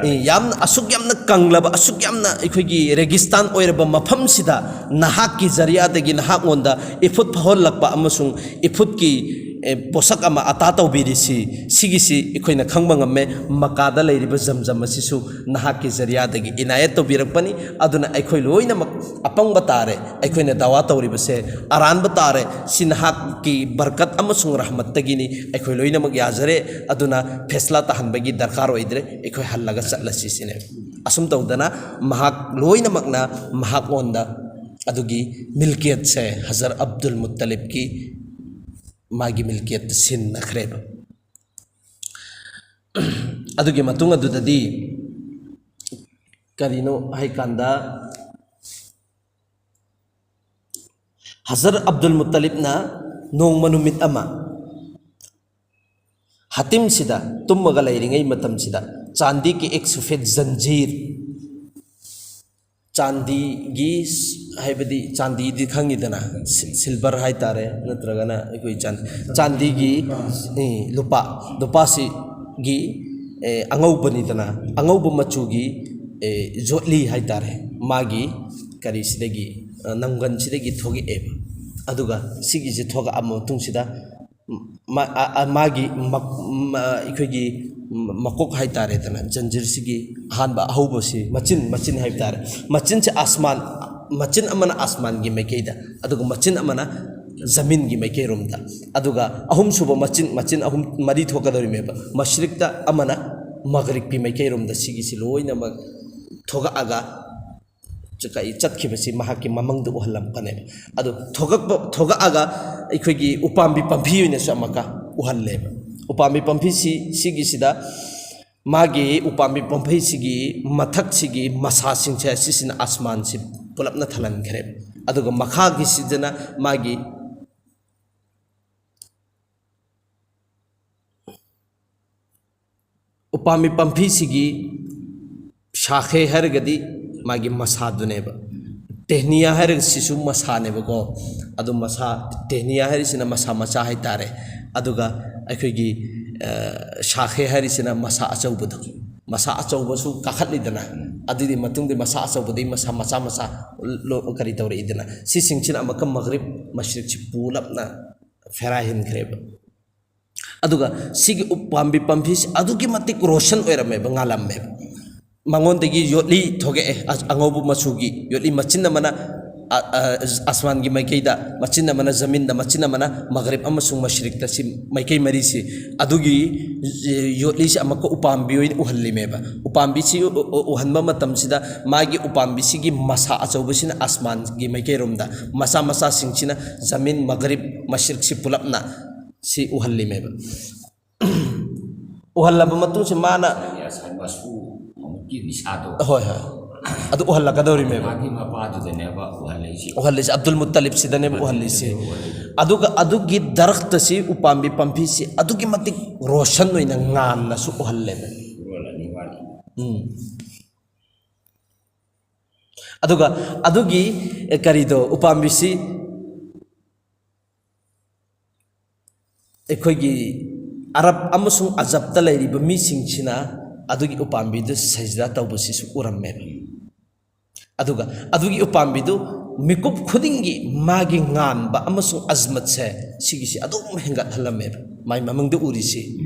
ꯑꯦ, ꯌꯥꯝꯅ, ꯑꯁꯨꯛ ꯌꯥꯝꯅ ꯀꯪꯂꯕ, ꯑꯁꯨꯛ ꯌꯥꯝꯅ ꯑꯩꯈꯣꯏꯒꯤ ꯔꯦꯒꯤꯁꯇꯥꯟ ꯑꯣꯏꯔꯕ ꯃꯐꯝꯁꯤꯗ ꯅꯍꯥꯛꯀꯤ ꯖꯔꯤꯌꯥꯗꯒꯤ ꯅꯍꯥꯛꯉꯣꯟꯗ ꯏꯐꯨꯠ ꯐꯥꯎꯍꯜꯂꯛꯄ ꯑꯃꯁꯨꯡ ꯏꯐꯨꯠꯀꯤ, ꯑꯦ, ꯄꯣꯠꯁꯛ ꯑꯃ ꯑꯇꯥ ꯇꯧꯕꯤꯔꯤꯁꯤ, ꯁꯤꯒꯤꯁꯤ ꯑꯩꯈꯣꯏꯅ ꯈꯪꯕ ꯉꯝꯃꯦ꯫ ꯃꯀꯥꯗ ꯂꯩꯔꯤꯕ ꯖꯝꯖꯝ ꯑꯁꯤꯁꯨ ꯅꯍꯥꯛꯀꯤ ꯖꯔꯤꯌꯥꯗꯒꯤ ꯏꯅꯥꯌꯠ ꯇꯧꯕꯤꯔꯛꯄꯅꯤ꯫ ꯑꯗꯨꯅ ꯑꯩꯈꯣꯏ ꯂꯣꯏꯅꯃꯛ ꯑꯄꯪꯕ ꯇꯥꯔꯦ꯫ ꯑꯩꯈꯣꯏꯅ ꯗꯥꯋꯥ ꯇꯧꯔꯤꯕꯁꯦ ꯑꯔꯥꯟꯕ ꯇꯥꯔꯦ꯫ ꯁꯤ ꯅꯍꯥꯛꯀꯤ ꯕꯔꯀꯠ ꯑꯃꯁꯨꯡ ꯔꯍꯃꯠꯇꯒꯤꯅꯤ꯫ ꯑꯩꯈꯣꯏ ꯂꯣꯏꯅꯃꯛ ꯌꯥꯖꯔꯦ꯫ ꯑꯗꯨꯅ ꯐꯦꯁꯂꯥ ꯇꯥꯍꯟꯕꯒꯤ ꯗꯔꯀꯥꯔ ꯑꯣꯏꯗ꯭ꯔꯦ꯫ ꯑꯩꯈꯣꯏ ꯍꯜꯂꯒ ꯆꯠꯂꯁꯤ ꯁꯤꯅꯦ꯫ ꯑꯁꯨꯝ ꯇꯧꯗꯅ ꯃꯍꯥꯛ ꯂꯣꯏꯅꯃꯛꯅ ꯃꯍꯥꯛꯉꯣꯟꯗ ꯑꯗꯨꯒꯤ ꯃꯤꯜꯀꯤꯌꯠꯁꯦ ꯍꯖꯔ ꯑꯕꯗꯨꯜ ꯃꯨꯠꯇꯂꯤꯕꯀꯤ ꯃꯥꯒꯤ ꯃꯤꯜꯀꯤꯌꯠꯇ ꯁꯤꯟꯅꯈ꯭ꯔꯦꯕ꯫ ꯑꯗꯨꯒꯤ ꯃꯇꯨꯡ ꯑꯗꯨꯗꯗꯤ ꯀꯔꯤꯅꯣ ꯍꯥꯏꯀꯥꯟꯗ, ꯍꯖꯔ ꯑꯕꯗꯨꯜ ꯃꯨꯠꯇꯂꯤꯕꯅ ꯅꯣꯡꯃ ꯅꯨꯃꯤꯠ ꯑꯃ ꯍꯥꯇꯤꯝꯁꯤꯗ ꯇꯨꯝꯃꯒ ꯂꯩꯔꯤꯉꯩ ꯃꯇꯝꯁꯤꯗ ꯆꯥꯟꯗꯤꯒꯤ ꯑꯦꯛ ꯁꯨꯐꯦꯗ ꯖꯟꯖꯤꯔ, ꯆꯥꯟꯗꯤꯒꯤ, ꯍꯥꯏꯕꯗꯤ ꯆꯥꯟꯗꯤꯗꯤ ꯈꯪꯉꯤꯗꯅ, ꯁꯤ-, ꯁꯤꯜꯚꯔ ꯍꯥꯏꯇꯥꯔꯦ, ꯅꯠꯇ꯭ꯔꯒꯅ ꯑꯩꯈꯣꯏ ꯆꯥꯟ-, ꯆꯥꯟꯗꯤꯒꯤ, ꯑꯦ, ꯂꯨꯄꯥ, ꯂꯨꯄꯥꯁꯤꯒꯤ, ꯑꯦ, ꯑꯉꯧꯕꯅꯤꯗꯅ, ꯑꯉꯧꯕ ꯃꯆꯨꯒꯤ, ꯑꯦ, ꯖꯣꯠꯂꯤ ꯍꯥꯏꯇꯥꯔꯦ, ꯃꯥꯒꯤ ꯀꯔꯤꯁꯤꯗꯒꯤ, ꯑ, ꯅꯪꯒꯟꯁꯤꯗꯒꯤ ꯊꯣꯛꯂꯛꯑꯦꯕ꯫ ꯑꯗꯨꯒ ꯁꯤꯒꯤꯁꯤ ꯊꯣꯛꯂꯛꯑꯕ ꯃꯇꯨꯡꯁꯤꯗ ꯃꯥ-, ꯑ-, ꯑ-, ꯃꯥꯒꯤ ꯃꯛ-, ꯃ-, ꯑꯩꯈꯣꯏꯒꯤ ꯃꯀꯣꯛ ꯍꯥꯏꯇꯥꯔꯦꯗꯅ, ꯖꯟꯖꯤꯔꯁꯤꯒꯤ ꯑꯍꯥꯟꯕ ꯑꯍꯧꯕꯁꯤ ꯃꯆꯤꯟ, ꯃꯆꯤꯟ ꯍꯥꯏꯕ ꯇꯥꯔꯦ꯫ ꯃꯆꯤꯟꯁꯦ ꯑꯁꯃꯥꯟ, ꯃꯆꯤꯟ ꯑꯃꯅ ꯑꯁꯃꯥꯟꯒꯤ ꯃꯥꯏꯀꯩꯗ, ꯑꯗꯨꯒ ꯃꯆꯤꯟ ꯑꯃꯅ ꯖꯃꯤꯟꯒꯤ ꯃꯥꯏꯀꯩꯔꯣꯝꯗ, ꯑꯗꯨꯒ ꯑꯍꯨꯝꯁꯨꯕ ꯃꯆꯤꯟ, ꯃꯆꯤꯟ ꯑꯍꯨꯝ, ꯃꯔꯤ ꯊꯣꯛꯀꯗꯧꯔꯤꯃꯦꯕ꯫ ꯃꯁꯔꯤꯛꯇ ꯑꯃꯅ ꯃꯒꯔꯤꯛꯀꯤ ꯃꯥꯏꯀꯩꯔꯣꯝꯗ, ꯁꯤꯒꯤꯁꯤ ꯂꯣꯏꯅꯃꯛ ꯊꯣꯛꯂꯛꯑꯒ ꯆ-, ꯀꯩ ꯆꯠꯈꯤꯕꯁꯤ ꯃꯍꯥꯛꯀꯤ ꯃꯃꯪꯗ ꯎꯍꯜꯂꯛꯄꯅꯦꯕ꯫ ꯑꯗꯨ ꯊꯣꯛꯂꯛꯄ, ꯊꯣꯛꯂꯛꯑꯒ ꯑꯩꯈꯣꯏꯒꯤ ꯎꯄꯥꯝꯕꯤ ꯄꯥꯝꯕꯤ ꯑꯣꯏꯅꯁꯨ ꯑꯃꯨꯛꯀ ꯎꯍꯜꯂꯦꯕ꯫ ꯎꯄꯥꯝꯕꯤ ꯄꯥꯝꯕꯤꯁꯤ, ꯁꯤꯒꯤꯁꯤꯗ ꯃꯥꯒꯤ ꯎꯄꯥꯝꯕꯤ ꯄꯥꯝꯕꯤꯁꯤꯒꯤ ꯃꯊꯛꯁꯤꯒꯤ ꯃꯁꯥꯁꯤꯡꯁꯦ, ꯁꯤꯁꯤꯅ ꯑꯁꯃꯥꯟꯁꯤ ꯄꯨꯂꯞꯅ ꯊꯜꯍꯟꯈ꯭ꯔꯦꯕ꯫ ꯑꯗꯨꯒ ꯃꯈꯥꯒꯤꯁꯤꯗꯅ ꯃꯥꯒꯤ ꯎꯄꯥꯝꯕꯤ ꯄꯥꯝꯕꯤꯁꯤꯒꯤ ꯁꯥꯈꯦ ꯍꯥꯏꯔꯒꯗꯤ ꯃꯥꯒꯤ ꯃꯁꯥꯗꯨꯅꯦꯕ꯫ ꯇꯦꯍꯅꯤꯌꯥ ꯍꯥꯏꯔꯒ ꯁꯤꯁꯨ ꯃꯁꯥꯅꯦꯕꯀꯣ꯫ ꯑꯗꯨ ꯃꯁꯥ, ꯇꯦꯍꯅꯤꯌꯥ ꯍꯥꯏꯔꯤꯁꯤꯅ ꯃꯁꯥ ꯃꯆꯥ ꯍꯥꯏꯇꯥꯔꯦ꯫ ꯑꯗꯨꯒ ꯑꯩꯈꯣꯏꯒꯤ ꯁꯥꯈꯦ ꯍꯥꯏꯔꯤꯁꯤꯅ ꯃꯁꯥ ꯑꯆꯧꯕꯗꯣ, ꯃꯁꯥ ꯑꯆꯧꯕꯁꯨ ꯀꯥꯈꯠꯂꯤꯗꯅ, ꯑꯗꯨꯒꯤ ꯃꯇꯨꯡꯗ ꯃꯁꯥ ꯑꯆꯧꯕꯗꯒꯤ ꯃꯁꯥ ꯃꯆꯥ ꯃꯆꯥ ꯂꯣ-, ꯀꯔꯤ ꯇꯧꯔꯛꯏꯗꯅ, ꯁꯤꯁꯤꯡꯁꯤꯅ ꯑꯃꯨꯛꯀ ꯃꯒ꯭ꯔꯤꯕ ꯃꯁꯔꯤꯛꯁꯤ ꯄꯨꯂꯞꯅ ꯐꯦꯔꯥꯏꯍꯟꯈ꯭ꯔꯦꯕ꯫ ꯑꯗꯨꯒ ꯁꯤꯒꯤ ꯎꯄꯥꯝꯕꯤ ꯄꯥꯝꯕꯤꯁꯤ ꯑꯗꯨꯛꯀꯤ ꯃꯇꯤꯛ ꯔꯣꯁꯟ ꯑꯣꯏꯔꯝꯃꯦꯕ, ꯉꯥꯜꯂꯝꯃꯦꯕ꯫ ꯃꯉꯣꯟꯗꯒꯤ ꯌꯣꯠꯂꯤ ꯊꯣꯛꯂꯛꯑꯦ, ꯑ-, ꯑꯉꯧꯕ ꯃꯆꯨꯒꯤ ꯌꯣꯠꯂꯤ, ꯃꯆꯤꯟ ꯑꯃꯅ ꯑ-, ꯑ-, ꯑꯁꯃꯥꯟꯒꯤ ꯃꯥꯏꯀꯩꯗ, ꯃꯆꯤꯟ ꯑꯃꯅ ꯖꯃꯤꯟꯗ, ꯃꯆꯤꯟ ꯑꯃꯅ ꯃꯒ꯭ꯔꯤꯕ ꯑꯃꯁꯨꯡ ꯃꯁꯔꯤꯛꯇ, ꯁꯤ ꯃꯥꯏꯀꯩ ꯃꯔꯤꯁꯤ꯫ ꯑꯗꯨꯒꯤ, ꯑꯦ, ꯌꯣꯠꯂꯤꯁꯤ ꯑꯃꯨꯛꯀ ꯎꯄꯥꯝꯕꯤ ꯑꯣꯏꯅ ꯎꯍꯜꯂꯤꯃꯦꯕ꯫ ꯎꯄꯥꯝꯕꯤꯁꯤ ꯎ-, ꯎ-, ꯎꯍꯟꯕ ꯃꯇꯝꯁꯤꯗ ꯃꯥꯒꯤ ꯎꯄꯥꯝꯕꯤꯁꯤꯒꯤ ꯃꯁꯥ ꯑꯆꯧꯕꯁꯤꯅ ꯑꯁꯃꯥꯟꯒꯤ ꯃꯥꯏꯀꯩꯔꯣꯝꯗ, ꯃꯆꯥ ꯃꯆꯥꯁꯤꯡꯁꯤꯅ ꯖꯃꯤꯟ, ꯃꯒ꯭ꯔꯤꯕ, ꯃꯁꯔꯤꯛꯁꯤ ꯄꯨꯂꯞꯅ ꯁꯤ ꯎꯍꯜꯂꯤꯃꯦꯕ꯫ ꯎꯍꯜꯂꯕ ꯃꯇꯨꯡꯁꯤ ꯃꯥꯅ ꯉꯁꯥꯏ ꯃꯁꯨ ꯑꯃꯨꯛꯀꯤ ꯅꯤꯁꯥꯗꯣ꯫ ꯍꯣꯏ, ꯍꯣꯏ꯫ ꯑꯗꯨ ꯎꯍꯜꯂꯛꯀꯗꯧꯔꯤꯃꯦꯕ꯫ ꯃꯥꯒꯤ ꯃꯄꯥꯗꯨꯗꯅꯦꯕ ꯎꯍꯜꯂꯛꯏꯁꯤ꯫ ꯎꯍꯜꯂꯤꯁꯤ, ꯑꯕꯗꯨꯜ ꯃꯨꯠꯇꯂꯤꯕꯁꯤꯗꯅꯦꯕ ꯎꯍꯜꯂꯤꯁꯤ꯫ ꯎꯍꯜꯂꯤꯁꯤ꯫ ꯑꯗꯨꯒ ꯑꯗꯨꯒꯤ ꯗꯔꯈꯇꯁꯤ, ꯎꯄꯥꯝꯕꯤ ꯄꯥꯝꯕꯤꯁꯤ ꯑꯗꯨꯛꯀꯤ ꯃꯇꯤꯛ ꯔꯣꯁꯟ ꯑꯣꯏꯅ ꯉꯥꯟꯅꯁꯨ ꯎꯍꯜꯂꯦꯕ꯫ ꯎꯔꯣꯜ ꯑꯅꯤ ꯋꯥꯠꯂꯤ꯫ ꯎꯝ꯫ ꯑꯗꯨꯒ ꯑꯗꯨꯒꯤ, ꯑꯦ, ꯀꯔꯤꯗꯣ, ꯎꯄꯥꯝꯕꯤꯁꯤ ꯑꯩꯈꯣꯏꯒꯤ ꯑꯔꯕ ꯑꯃꯁꯨꯡ ꯑꯖꯕꯇ ꯂꯩꯔꯤꯕ ꯃꯤꯁꯤꯡꯁꯤꯅ ꯑꯗꯨꯒꯤ ꯎꯄꯥꯝꯕꯤꯗꯨ ꯁꯖꯗꯥ ꯇꯧꯕꯁꯤꯁꯨ ꯎꯔꯝꯃꯦꯕ꯫ ꯑꯗꯨꯒ ꯑꯗꯨꯒꯤ ꯎꯄꯥꯝꯕꯤꯗꯨ ꯃꯤꯀꯨꯞ ꯈꯨꯗꯤꯡꯒꯤ ꯃꯥꯒꯤ ꯉꯥꯟꯕ ꯑꯃꯁꯨꯡ ꯑꯖꯃꯠꯁꯦ, ꯁꯤꯒꯤꯁꯤ ꯑꯗꯨꯝ ꯍꯦꯟꯒꯠꯍꯜꯂꯝꯃꯦꯕ, ꯃꯥꯏ ꯃꯃꯤꯡꯗ ꯎꯔꯤꯁꯤ꯫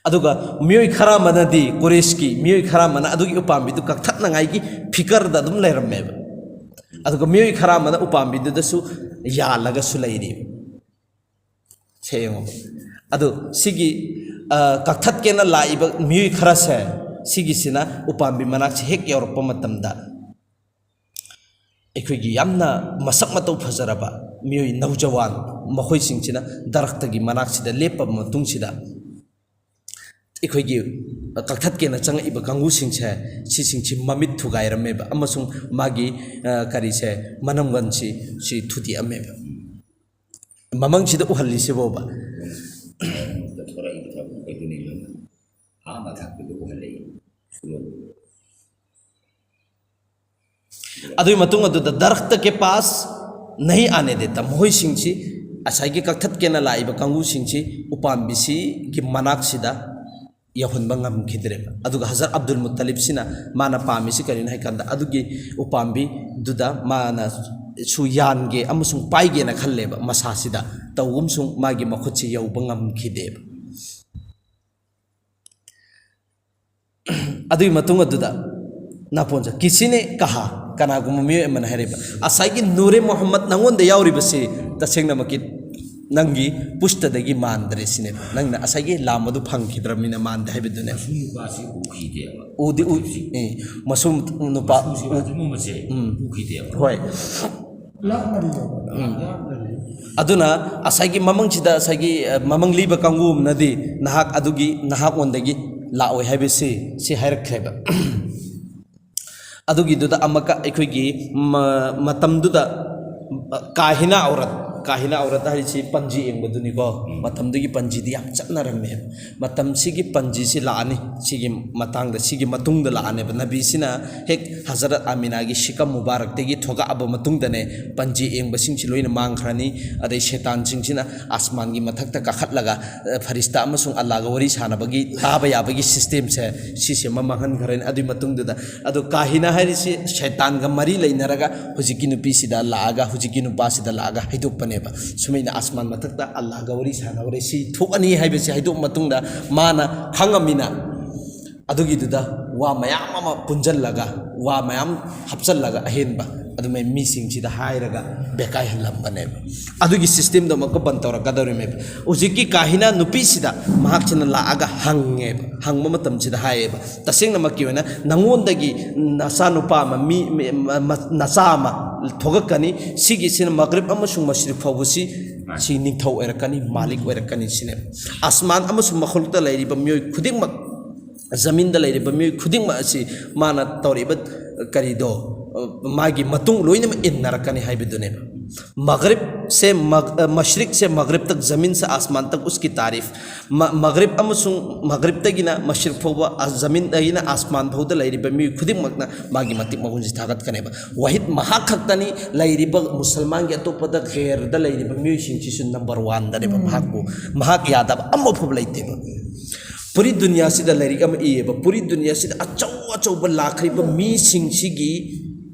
ꯑꯗꯨꯒ ꯃꯤꯑꯣꯏ ꯈꯔ ꯑꯃꯅꯗꯤ, ꯀꯨꯔꯦꯁꯀꯤ ꯃꯤꯑꯣꯏ ꯈꯔ ꯑꯃꯅ ꯑꯗꯨꯒꯤ ꯎꯄꯥꯝꯕꯤꯗꯨ ꯀꯛꯊꯠꯅꯉꯥꯏꯒꯤ ꯐꯤꯀꯔꯗ ꯑꯗꯨꯝ ꯂꯩꯔꯝꯃꯦꯕ꯫ ꯑꯗꯨꯒ ꯃꯤꯑꯣꯏ ꯈꯔ ꯑꯃꯅ ꯎꯄꯥꯝꯕꯤꯗꯨꯗꯁꯨ ꯌꯥꯜꯂꯒꯁꯨ ꯂꯩꯔꯤ꯫ ꯁꯦ ꯌꯦꯡꯉꯣ꯫ ꯑꯗꯨ ꯁꯤꯒꯤ, ꯑ, ꯀꯛꯊꯠꯀꯦꯅ ꯂꯥꯛꯏꯕ ꯃꯤꯑꯣꯏ ꯈꯔꯁꯦ, ꯁꯤꯒꯤꯁꯤꯅ ꯎꯄꯥꯝꯕꯤ ꯃꯅꯥꯛꯁꯦ ꯍꯦꯛ ꯌꯧꯔꯛꯄ ꯃꯇꯝꯗ, ꯑꯩꯈꯣꯏꯒꯤ ꯌꯥꯝꯅ ꯃꯁꯛ ꯃꯇꯧ ꯐꯖꯔꯕ ꯃꯤꯑꯣꯏ ꯅꯧꯖꯋꯥꯟ, ꯃꯈꯣꯏꯁꯤꯡꯁꯤꯅ ꯗꯔꯛꯇꯒꯤ ꯃꯅꯥꯛꯁꯤꯗ ꯂꯦꯞꯄꯕ ꯃꯇꯨꯡꯁꯤꯗ, ꯑꯩꯈꯣꯏꯒꯤ ꯀꯛꯊꯠꯀꯦꯅ ꯆꯪꯉꯛꯏꯕ ꯀꯥꯡꯕꯨꯁꯤꯡꯁꯦ, ꯁꯤꯁꯤꯡꯁꯤ ꯃꯃꯤꯠ ꯊꯨꯒꯥꯏꯔꯝꯃꯦꯕ, ꯑꯃꯁꯨꯡ ꯃꯥꯒꯤ, ꯑ, ꯀꯔꯤꯁꯦ, ꯃꯅꯝꯒꯟꯁꯤ ꯁꯤ ꯊꯨꯗꯦꯛꯑꯝꯃꯦꯕ꯫ ꯃꯃꯪꯁꯤꯗ ꯎꯍꯜꯂꯤꯁꯤꯕꯣꯕ꯫ ꯃꯌꯥꯝꯗ ꯊꯣꯔꯛꯏꯕ ꯊꯕꯛ ꯃꯈꯩꯗꯨꯅꯤ ꯂꯣꯏꯅ ꯑꯥ ꯃꯊꯛꯇꯨꯗ ꯎꯍꯜꯂꯛꯏ꯫ ꯑꯗꯨꯒꯤ ꯃꯇꯨꯡ ꯑꯗꯨꯗ ꯗꯔꯈꯇ ꯀꯦ ꯄꯥꯁ ꯅꯍꯤ ꯑꯥꯅꯦ ꯗꯦꯇꯥ, ꯃꯈꯣꯏꯁꯤꯡꯁꯤ ꯉꯁꯥꯏꯒꯤ ꯀꯛꯊꯠꯀꯦꯅ ꯂꯥꯛꯏꯕ ꯀꯥꯡꯕꯨꯁꯤꯡꯁꯤ ꯎꯄꯥꯝꯕꯤꯁꯤꯒꯤ ꯃꯅꯥꯛꯁꯤꯗ ꯌꯧꯍꯟꯕ ꯉꯝꯈꯤꯗ꯭ꯔꯦꯕ꯫ ꯑꯗꯨꯒ ꯍꯖꯔꯠ ꯑꯕꯗꯨꯜ ꯃꯨꯠꯇꯂꯤꯕꯁꯤꯅ ꯃꯥꯅ ꯄꯥꯝꯃꯤꯁꯤ ꯀꯔꯤꯅꯣ ꯍꯥꯏ ꯀꯥꯟꯗ, ꯑꯗꯨꯒꯤ ꯎꯄꯥꯝꯕꯤꯗꯨꯗ ꯃꯥꯅ ꯁꯨ ꯌꯥꯟꯒꯦ ꯑꯃꯁꯨꯡ ꯄꯥꯏꯒꯦꯅ ꯈꯜꯂꯦꯕ, ꯃꯁꯥꯁꯤꯗ ꯇꯧꯒꯨꯝꯁꯨꯡ ꯃꯥꯒꯤ ꯃꯈꯨꯠꯁꯤ ꯌꯧꯕ ꯉꯝꯈꯤꯗꯦꯕ꯫ ꯑꯗꯨꯒꯤ ꯃꯇꯨꯡ ꯑꯗꯨꯗ ꯅꯥꯄꯣꯟꯁ ꯀꯤꯁꯤꯅꯦ ꯀꯍꯥ, ꯀꯅꯥꯒꯨꯝꯕ ꯃꯤꯑꯣꯏ ꯑꯃꯅ ꯍꯥꯏꯔꯤꯕ, ꯉꯁꯥꯏꯒꯤ ꯅꯨꯔꯦ ꯃꯨꯍꯝꯃꯗ ꯅꯉꯣꯟꯗ ꯌꯥꯎꯔꯤꯕꯁꯤ ꯇꯁꯦꯡꯅꯃꯛꯀꯤ ꯅꯪꯒꯤ ꯄꯨꯁꯇꯗꯒꯤ ꯃꯥꯟꯗ꯭ꯔꯦ ꯁꯤꯅꯦꯕ꯫ ꯅꯪꯅ ꯉꯁꯥꯏꯒꯤ ꯂꯥꯝꯕꯗꯨ ꯐꯪꯈꯤꯗ꯭ꯔꯕꯅꯤꯅ ꯃꯥꯟꯗꯦ ꯍꯥꯏꯕꯗꯨꯅꯦꯕ꯫ ꯃꯁꯨ ꯅꯨꯄꯥꯁꯤ ꯎꯈꯤꯗꯦꯕ꯫ ꯎꯗꯤ ꯎ ꯑꯦ, ꯃꯁꯨ ꯅꯨꯄꯥ ꯃꯁꯨ ꯍꯧꯖꯤꯛ ꯃꯨꯝꯕꯁꯦ ꯎꯈꯤꯗꯦꯕ꯫ ꯍꯣꯏ꯫ ꯂꯥꯞꯅꯔꯤꯑꯕ ꯂꯥꯞꯅꯔꯤ꯫ ꯑꯗꯨꯅ ꯉꯁꯥꯏꯒꯤ ꯃꯃꯪꯁꯤꯗ ꯉꯁꯥꯏꯒꯤ, ꯑ, ꯃꯃꯪ ꯂꯤꯕ ꯀꯥꯡꯕꯨ ꯑꯃꯅꯗꯤ ꯅꯍꯥꯛ ꯑꯗꯨꯒꯤ ꯅꯍꯥꯛꯉꯣꯟꯗꯒꯤ ꯂꯥꯛꯑꯣꯏ ꯍꯥꯏꯕꯁꯤ ꯁꯤ ꯍꯥꯏꯔꯛꯈ꯭ꯔꯦꯕ꯫ ꯑꯗꯨꯒꯤꯗꯨꯗ ꯑꯃꯨꯛꯀ ꯑꯩꯈꯣꯏꯒꯤ ꯃ-, ꯃꯇꯝꯗꯨꯗ, ꯑ, ꯀꯥꯍꯤꯅꯥ ꯑꯧꯔꯠ, ꯀꯥꯍꯤꯅꯥ ꯑꯧꯔꯠ ꯍꯥꯏꯔꯤꯁꯤ ꯄꯟꯖꯤ ꯌꯦꯡꯕꯗꯨꯅꯤꯀꯣ꯫ ꯃꯇꯝꯗꯨꯒꯤ ꯄꯟꯖꯤꯗꯤ ꯌꯥꯝ ꯆꯠꯅꯔꯝꯃꯦꯕ꯫ ꯃꯇꯝꯁꯤꯒꯤ ꯄꯟꯖꯤꯁꯤ ꯂꯥꯛꯑꯅꯤ, ꯁꯤꯒꯤ ꯃꯇꯥꯡꯗ, ꯁꯤꯒꯤ ꯃꯇꯨꯡꯗ ꯂꯥꯛꯑꯅꯦꯕ꯫ ꯅꯕꯤꯁꯤꯅ ꯍꯦꯛ ꯍꯖꯔꯠ ꯑꯃꯤꯅꯥꯒꯤ ꯁꯤꯀꯝ ꯃꯨꯕꯥꯔꯛꯇꯒꯤ ꯊꯣꯛꯂꯛꯑꯕ ꯃꯇꯨꯡꯗꯅꯦ, ꯄꯟꯖꯤ ꯌꯦꯡꯕꯁꯤꯡꯁꯤ ꯂꯣꯏꯅ ꯃꯥꯡꯈ꯭ꯔꯅꯤ꯫ ꯑꯗꯩ ꯁꯩꯇꯥꯟꯁꯤꯡꯁꯤꯅ ꯑꯁꯃꯥꯟꯒꯤ ꯃꯊꯛꯇ ꯀꯥꯈꯠꯂꯒ, ꯑ, ꯐꯔꯤꯁꯇꯥ ꯑꯃꯁꯨꯡ ꯑꯜꯂꯥꯒ ꯋꯥꯔꯤ ꯁꯥꯟꯅꯕꯒꯤ, ꯇꯥꯕ ꯌꯥꯕꯒꯤ ꯁꯤꯁꯇꯦꯝꯁꯦ, ꯁꯤꯁꯦ ꯑꯃ ꯃꯥꯡꯍꯟꯈ꯭ꯔꯅꯤ꯫ ꯑꯗꯨꯒꯤ ꯃꯇꯨꯡꯗꯨꯗ, ꯑꯗꯣ ꯀꯥꯍꯤꯅꯥ ꯍꯥꯏꯔꯤꯁꯤ ꯁꯩꯇꯥꯟꯒ ꯃꯔꯤ ꯂꯩꯅꯔꯒ ꯍꯧꯖꯤꯛꯀꯤ ꯅꯨꯄꯤꯁꯤꯗ ꯂꯥꯛꯑꯒ, ꯍꯧꯖꯤꯛꯀꯤ ꯅꯨꯄꯥꯁꯤꯗ ꯂꯥꯛꯑꯒ ꯍꯥꯏꯗꯣꯛꯄꯅꯦꯕ꯫ ꯁꯨꯃꯥꯏꯅ ꯑꯁꯃꯥꯟ ꯃꯊꯛꯇ ꯑꯜꯂꯥꯒ ꯋꯥꯔꯤ ꯁꯥꯟꯅꯈ꯭ꯔꯦ, ꯁꯤ ꯊꯣꯛꯑꯅꯤ ꯍꯥꯏꯕꯁꯤ ꯍꯥꯏꯗꯣꯛꯑ ꯃꯇꯨꯡꯗ ꯃꯥꯅ ꯈꯪꯉꯝꯃꯤꯅ, ꯑꯗꯨꯒꯤꯗꯨꯗ ꯋꯥ ꯃꯌꯥꯝ ꯑꯃ ꯄꯨꯟꯁꯤꯜꯂꯒ, ꯋꯥ ꯃꯌꯥꯝ ꯍꯥꯞꯆꯤꯜꯂꯒ ꯑꯍꯦꯟꯕ ꯑꯗꯨꯃꯥꯏ ꯃꯤꯁꯤꯡꯁꯤꯗ ꯍꯥꯏꯔꯒ ꯕꯦꯀꯥꯏꯍꯜꯂꯝꯕꯅꯦꯕ꯫ ꯑꯗꯨꯒꯤ ꯁꯤꯁꯇꯦꯝꯗꯣ ꯑꯃꯨꯛꯀ ꯕꯟ ꯇꯧꯔꯛꯀꯗꯧꯔꯤꯃꯦꯕ꯫ ꯍꯧꯖꯤꯛꯀꯤ ꯀꯥꯍꯤꯅꯥ ꯅꯨꯄꯤꯁꯤꯗ ꯃꯍꯥꯛꯁꯤꯅ ꯂꯥꯛꯑꯒ ꯍꯪꯉꯦꯕ꯫ ꯍꯪꯕ ꯃꯇꯝꯁꯤꯗ ꯍꯥꯏꯌꯦꯕ, ꯇꯁꯦꯡꯅꯃꯛꯀꯤ ꯑꯣꯏꯅ ꯅꯉꯣꯟꯗꯒꯤ ꯅꯆꯥꯅꯨꯄꯥ ꯑꯃ, ꯃꯤ, ꯃꯤ-, ꯃ-, ꯃ-, ꯅꯆꯥ ꯑꯃ ꯊꯣꯛꯂꯛꯀꯅꯤ, ꯁꯤꯒꯤꯁꯤꯅ ꯃꯒ꯭ꯔꯤꯕ ꯑꯃꯁꯨꯡ ꯃꯁꯔꯤꯛ ꯐꯥꯎꯕꯁꯤ ꯁꯤ ꯅꯤꯡꯊꯧ ꯑꯣꯏꯔꯛꯀꯅꯤ, ꯃꯥꯂꯤꯛ ꯑꯣꯏꯔꯛꯀꯅꯤ ꯁꯤꯅꯦꯕ꯫ ꯑꯁꯃꯥꯟ ꯑꯃꯁꯨꯡ ꯃꯈꯣꯜꯗ ꯂꯩꯔꯤꯕ ꯃꯤꯑꯣꯏ ꯈꯨꯗꯤꯡꯃꯛ, ꯖꯃꯤꯟꯗ ꯂꯩꯔꯤꯕ ꯃꯤꯑꯣꯏ ꯈꯨꯗꯤꯡꯃꯛ ꯑꯁꯤ ꯃꯥꯅ ꯇꯧꯔꯤꯕ ꯀꯔꯤꯗꯣ, ꯑ, ꯃꯥꯒꯤ ꯃꯇꯨꯡ ꯂꯣꯏꯅꯃꯛ ꯏꯟꯅꯔꯛꯀꯅꯤ ꯍꯥꯏꯕꯗꯨꯅꯦꯕ꯫ ꯃꯒ꯭ꯔꯤꯕꯁꯦ ꯃꯒ-, ꯑ, ꯃꯁ꯭ꯔꯤꯛꯁꯦ ꯃꯒ꯭ꯔꯤꯕ ꯇꯛ, ꯖꯃꯤꯟꯁꯦ ꯑꯥꯁꯃꯥꯟ ꯇꯛ, ꯎꯁꯀꯤ ꯇꯥꯔꯤꯐ꯫ ꯃ-, ꯃꯒ꯭ꯔꯤꯕ ꯑꯃꯁꯨꯡ ꯃꯒ꯭ꯔꯤꯕꯇꯒꯤꯅ ꯃꯁ꯭ꯔꯤꯛ ꯐꯥꯎꯕ, ꯑ, ꯖꯃꯤꯟꯗꯒꯤꯅ ꯑꯥꯁꯃꯥꯟ ꯐꯥꯎꯗ ꯂꯩꯔꯤꯕ ꯃꯤꯑꯣꯏ ꯈꯨꯗꯤꯡꯃꯛꯅ ꯃꯥꯒꯤ ꯃꯇꯤꯛ ꯃꯒꯨꯟꯁꯤ ꯊꯥꯒꯠꯀꯅꯦꯕ꯫ ꯋꯥꯍꯤꯗ ꯃꯍꯥꯛ ꯈꯛꯇꯅꯤ ꯂꯩꯔꯤꯕ ꯃꯨꯁꯜꯃꯥꯟꯒꯤ ꯑꯇꯣꯞꯄꯗ ꯒꯦꯔꯗ ꯂꯩꯔꯤꯕ ꯃꯤꯑꯣꯏꯁꯤꯡꯁꯤꯁꯨ ꯅꯝꯕꯔ ꯋꯥꯟꯗꯅꯦꯕ꯫ ꯎꯝ꯫ ꯃꯍꯥꯛꯄꯨ, ꯃꯍꯥꯛ ꯌꯥꯗꯕ ꯑꯃꯐꯥꯎꯕ ꯂꯩꯇꯦꯕ꯫ ꯄꯨꯔꯤ ꯗꯨꯅꯤꯌꯥꯁꯤꯗ ꯂꯥꯏꯔꯤꯛ ꯑꯃ ꯏꯌꯦꯕ꯫ ꯄꯨꯔꯤ ꯗꯨꯅꯤꯌꯥꯁꯤꯗ ꯑꯆꯧ ꯑꯆꯧꯕ ꯂꯥꯛꯈ꯭ꯔꯤꯕ ꯃꯤꯁꯤꯡꯁꯤꯒꯤ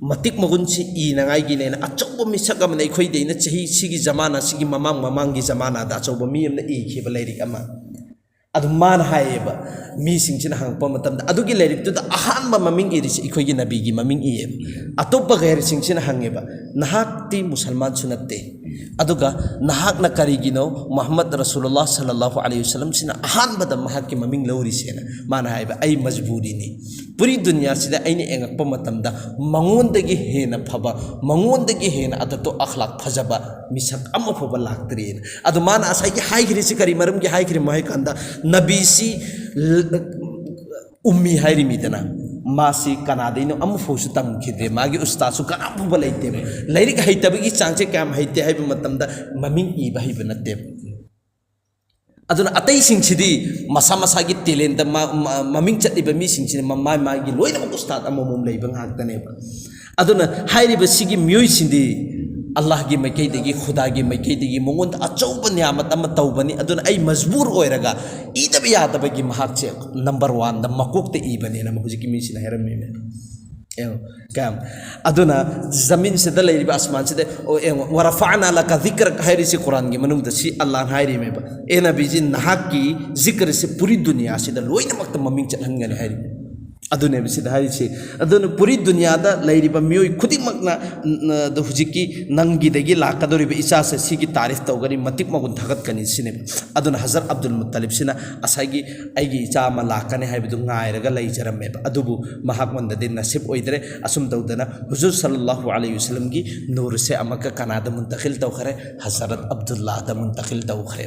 ꯃꯇꯤꯛ ꯃꯒꯨꯟꯁꯤ ꯏꯅꯉꯥꯏꯒꯤꯅꯦꯅ ꯑꯆꯧꯕ ꯃꯤꯁꯛ ꯑꯃꯅ ꯑꯩꯈꯣꯏꯗꯩꯅ ꯆꯍꯤ ꯁꯤꯒꯤ ꯖꯃꯥꯅꯥ, ꯁꯤꯒꯤ ꯃꯃꯥꯡ ꯃꯃꯥꯡꯒꯤ ꯖꯃꯥꯅꯥꯗ ꯑꯆꯧꯕ ꯃꯤ ꯑꯃꯅ ꯏꯈꯤꯕ ꯂꯥꯏꯔꯤꯛ ꯑꯃ꯫ ꯑꯗꯨ ꯃꯥꯅ ꯍꯥꯏꯌꯦꯕ, ꯃꯤꯁꯤꯡꯁꯤꯅ ꯍꯪꯉꯛꯄ ꯃꯇꯝꯗ, ꯑꯗꯨꯒꯤ ꯂꯥꯏꯔꯤꯛꯇꯨꯗ ꯑꯍꯥꯟꯕ ꯃꯃꯤꯡ ꯏꯔꯤꯁꯤ ꯑꯩꯈꯣꯏꯒꯤ ꯅꯕꯤꯒꯤ ꯃꯃꯤꯡ ꯏꯌꯦꯕ꯫ ꯑꯇꯣꯞꯄ ꯒꯩꯔꯁꯤꯡꯁꯤꯅ ꯍꯪꯉꯦꯕ, "ꯅꯍꯥꯛꯇꯤ ꯃꯨꯁꯜꯃꯥꯟꯁꯨ ꯅꯠꯇꯦ, ꯑꯗꯨꯒ ꯅꯍꯥꯛꯅ ꯀꯔꯤꯒꯤꯅꯣ ꯃꯨꯍꯝꯃꯗ ꯔꯁꯨꯂꯨꯜꯂꯥꯍ ꯁꯜꯂꯜꯂꯥꯍꯨ ꯑꯂꯩꯍꯤ ꯋꯁꯜꯂꯝꯁꯤꯅ ꯑꯍꯥꯟꯕꯗ ꯃꯍꯥꯛꯀꯤ ꯃꯃꯤꯡ ꯂꯧꯔꯤꯁꯦꯅ?" ꯃꯥꯅ ꯍꯥꯏꯕ, "ꯑꯩ ꯃꯖꯕꯨꯔꯤꯅꯤ꯫ ꯄꯨꯔꯤ ꯗꯨꯅꯤꯌꯥꯁꯤꯗ ꯑꯩꯅ ꯌꯦꯡꯉꯛꯄ ꯃꯇꯝꯗ ꯃꯉꯣꯟꯗꯒꯤ ꯍꯦꯟꯅ ꯐꯕ, ꯃꯉꯣꯟꯗꯒꯤ ꯍꯦꯟꯅ ꯑꯗꯠꯇꯣ ꯑꯈ꯭ꯂꯥꯛ ꯐꯖꯕ ꯃꯤꯁꯛ ꯑꯃ ꯐꯥꯎꯕ ꯂꯥꯛꯇ꯭ꯔꯤꯅ"꯫ ꯑꯗꯣ ꯃꯥꯅ ꯉꯁꯥꯏꯒꯤ ꯍꯥꯏꯈ꯭ꯔꯤꯁꯤ ꯀꯔꯤ ꯃꯔꯝꯒꯤ ꯍꯥꯏꯈ꯭ꯔꯤꯅꯣ ꯍꯥꯏ ꯀꯥꯟꯗ, ꯅꯕꯤꯁꯤ ꯎꯝꯃꯤ ꯍꯥꯏꯔꯤꯃꯤꯗꯅ, ꯃꯥꯁꯤ ꯀꯅꯥꯗꯩꯅꯣ ꯑꯃꯐꯥꯎꯁꯨ ꯇꯝꯈꯤꯗ꯭ꯔꯦ, ꯃꯥꯒꯤ ꯎꯁꯇꯥꯗꯁꯨ ꯀꯅꯥꯐꯥꯎꯕ ꯂꯩꯇꯦꯕ꯫ ꯂꯥꯏꯔꯤꯛ ꯍꯩꯇꯕꯒꯤ ꯆꯥꯡꯁꯦ ꯀꯌꯥꯝ ꯍꯩꯇꯦ ꯍꯥꯏꯕ ꯃꯇꯝꯗ, ꯃꯃꯤꯡ ꯏꯕ ꯍꯩꯕ ꯅꯠꯇꯦꯕ꯫ ꯑꯗꯨꯅ ꯑꯇꯩꯁꯤꯡꯁꯤꯗꯤ ꯃꯁꯥ ꯃꯁꯥꯒꯤ ꯇꯦꯂꯦꯟꯗ ꯃ-, ꯃ-, ꯃꯃꯤꯡ ꯆꯠꯂꯤꯕ ꯃꯤꯁꯤꯡꯁꯤꯅ ꯃ-, ꯃꯥꯏ ꯃꯥꯒꯤ ꯂꯣꯏꯅꯃꯛ ꯎꯁꯇꯥꯗ ꯑꯃꯃꯝ ꯂꯩꯕ ꯉꯥꯛꯇꯅꯦꯕ꯫ ꯑꯗꯨꯅ ꯍꯥꯏꯔꯤꯕ ꯁꯤꯒꯤ ꯃꯤꯑꯣꯏꯁꯤꯡꯗꯤ ꯑꯜꯂꯥꯍꯒꯤ ꯃꯥꯏꯀꯩꯗꯒꯤ, ꯈꯨꯗꯥꯒꯤ ꯃꯥꯏꯀꯩꯗꯒꯤ ꯃꯉꯣꯟꯗ ꯑꯆꯧꯕ ꯅꯤꯌꯥꯃꯠ ꯑꯃ ꯇꯧꯕꯅꯤ꯫ ꯑꯗꯨꯅ ꯑꯩ ꯃꯖꯕꯨꯔ ꯑꯣꯏꯔꯒ ꯏꯗꯕ ꯌꯥꯗꯕꯒꯤ ꯃꯍꯥꯛꯁꯦ ꯅꯝꯕꯔ ꯋꯥꯟꯗ ꯃꯀꯣꯛꯇ ꯏꯕꯅꯦꯅ ꯍꯧꯖꯤꯛꯀꯤ ꯃꯤꯁꯤꯅ ꯍꯥꯏꯔꯝꯃꯤꯅꯦ꯫ ꯌꯦꯡꯉꯣ, ꯀꯌꯥꯝ꯫ ꯑꯗꯨꯅ ꯖꯃꯤꯟꯁꯤꯗ ꯂꯩꯔꯤꯕ ꯑꯁꯃꯥꯟꯁꯤꯗ, ꯑꯣ, ꯌꯦꯡꯉꯣ, "ꯋꯔꯐꯥꯅꯥ ꯂꯀ ꯙꯤꯀ꯭ꯔꯛ" ꯍꯥꯏꯔꯤꯁꯤ ꯀꯨꯔꯥꯟꯒꯤ ꯃꯅꯨꯡꯗ ꯁꯤ ꯑꯜꯂꯥꯍꯅ ꯍꯥꯏꯔꯤꯃꯦꯕ, "ꯑꯦ ꯅꯕꯤꯖꯤ, ꯅꯍꯥꯛꯀꯤ ꯖꯤꯀ꯭ꯔꯁꯤ ꯄꯨꯔꯤ ꯗꯨꯅꯤꯌꯥꯁꯤꯗ ꯂꯣꯏꯅꯃꯛꯇ ꯃꯃꯤꯡ ꯆꯠꯍꯟꯒꯅꯤ" ꯍꯥꯏꯔꯤ꯫ ꯑꯗꯨꯅꯦꯕ ꯁꯤꯗ ꯍꯥꯏꯔꯤꯁꯤ꯫ ꯑꯗꯨꯅ ꯄꯨꯔꯤ ꯗꯨꯅꯤꯌꯥꯗ ꯂꯩꯔꯤꯕ ꯃꯤꯑꯣꯏ ꯈꯨꯗꯤꯡꯃꯛꯅ, ꯎꯝ, ꯑꯗꯨ ꯍꯧꯖꯤꯛꯀꯤ ꯅꯪꯒꯤꯗꯒꯤ ꯂꯥꯛꯀꯗꯧꯔꯤꯕ ꯏꯆꯥꯁꯦ ꯁꯤꯒꯤ ꯇꯥꯔꯤꯐ ꯇꯧꯒꯅꯤ, ꯃꯇꯤꯛ ꯃꯒꯨꯟ ꯊꯥꯒꯠꯀꯅꯤ ꯁꯤꯅꯦꯕ꯫ ꯑꯗꯨꯅ ꯍꯖꯔꯠ ꯑꯕꯗꯨꯜ ꯃꯨꯠꯇꯂꯤꯕꯁꯤꯅ ꯉꯁꯥꯏꯒꯤ ꯑꯩꯒꯤ ꯏꯆꯥ ꯑꯃ ꯂꯥꯛꯀꯅꯤ ꯍꯥꯏꯕꯗꯨ ꯉꯥꯏꯔꯒ ꯂꯩꯖꯔꯝꯃꯦꯕ꯫ ꯑꯗꯨꯕꯨ ꯃꯍꯥꯛꯉꯣꯟꯗꯗꯤ ꯅꯁꯤꯕ ꯑꯣꯏꯗ꯭ꯔꯦ꯫ ꯑꯁꯨꯝ ꯇꯧꯗꯅ ꯍꯨꯖꯨꯔ ꯁꯜꯂꯜꯂꯥꯍꯨ ꯑꯂꯩꯍꯤ ꯋꯁꯜꯂꯝꯒꯤ ꯅꯨꯔꯁꯦ ꯑꯃꯨꯛꯀ ꯀꯅꯥꯗ ꯃꯨꯟꯇꯈꯤꯜ ꯇꯧꯈ꯭ꯔꯦ? ꯍꯖꯔꯠ ꯑꯕꯗꯨꯜꯂꯥꯗ ꯃꯨꯟꯇꯈꯤꯜ ꯇꯧꯈ꯭ꯔꯦ꯫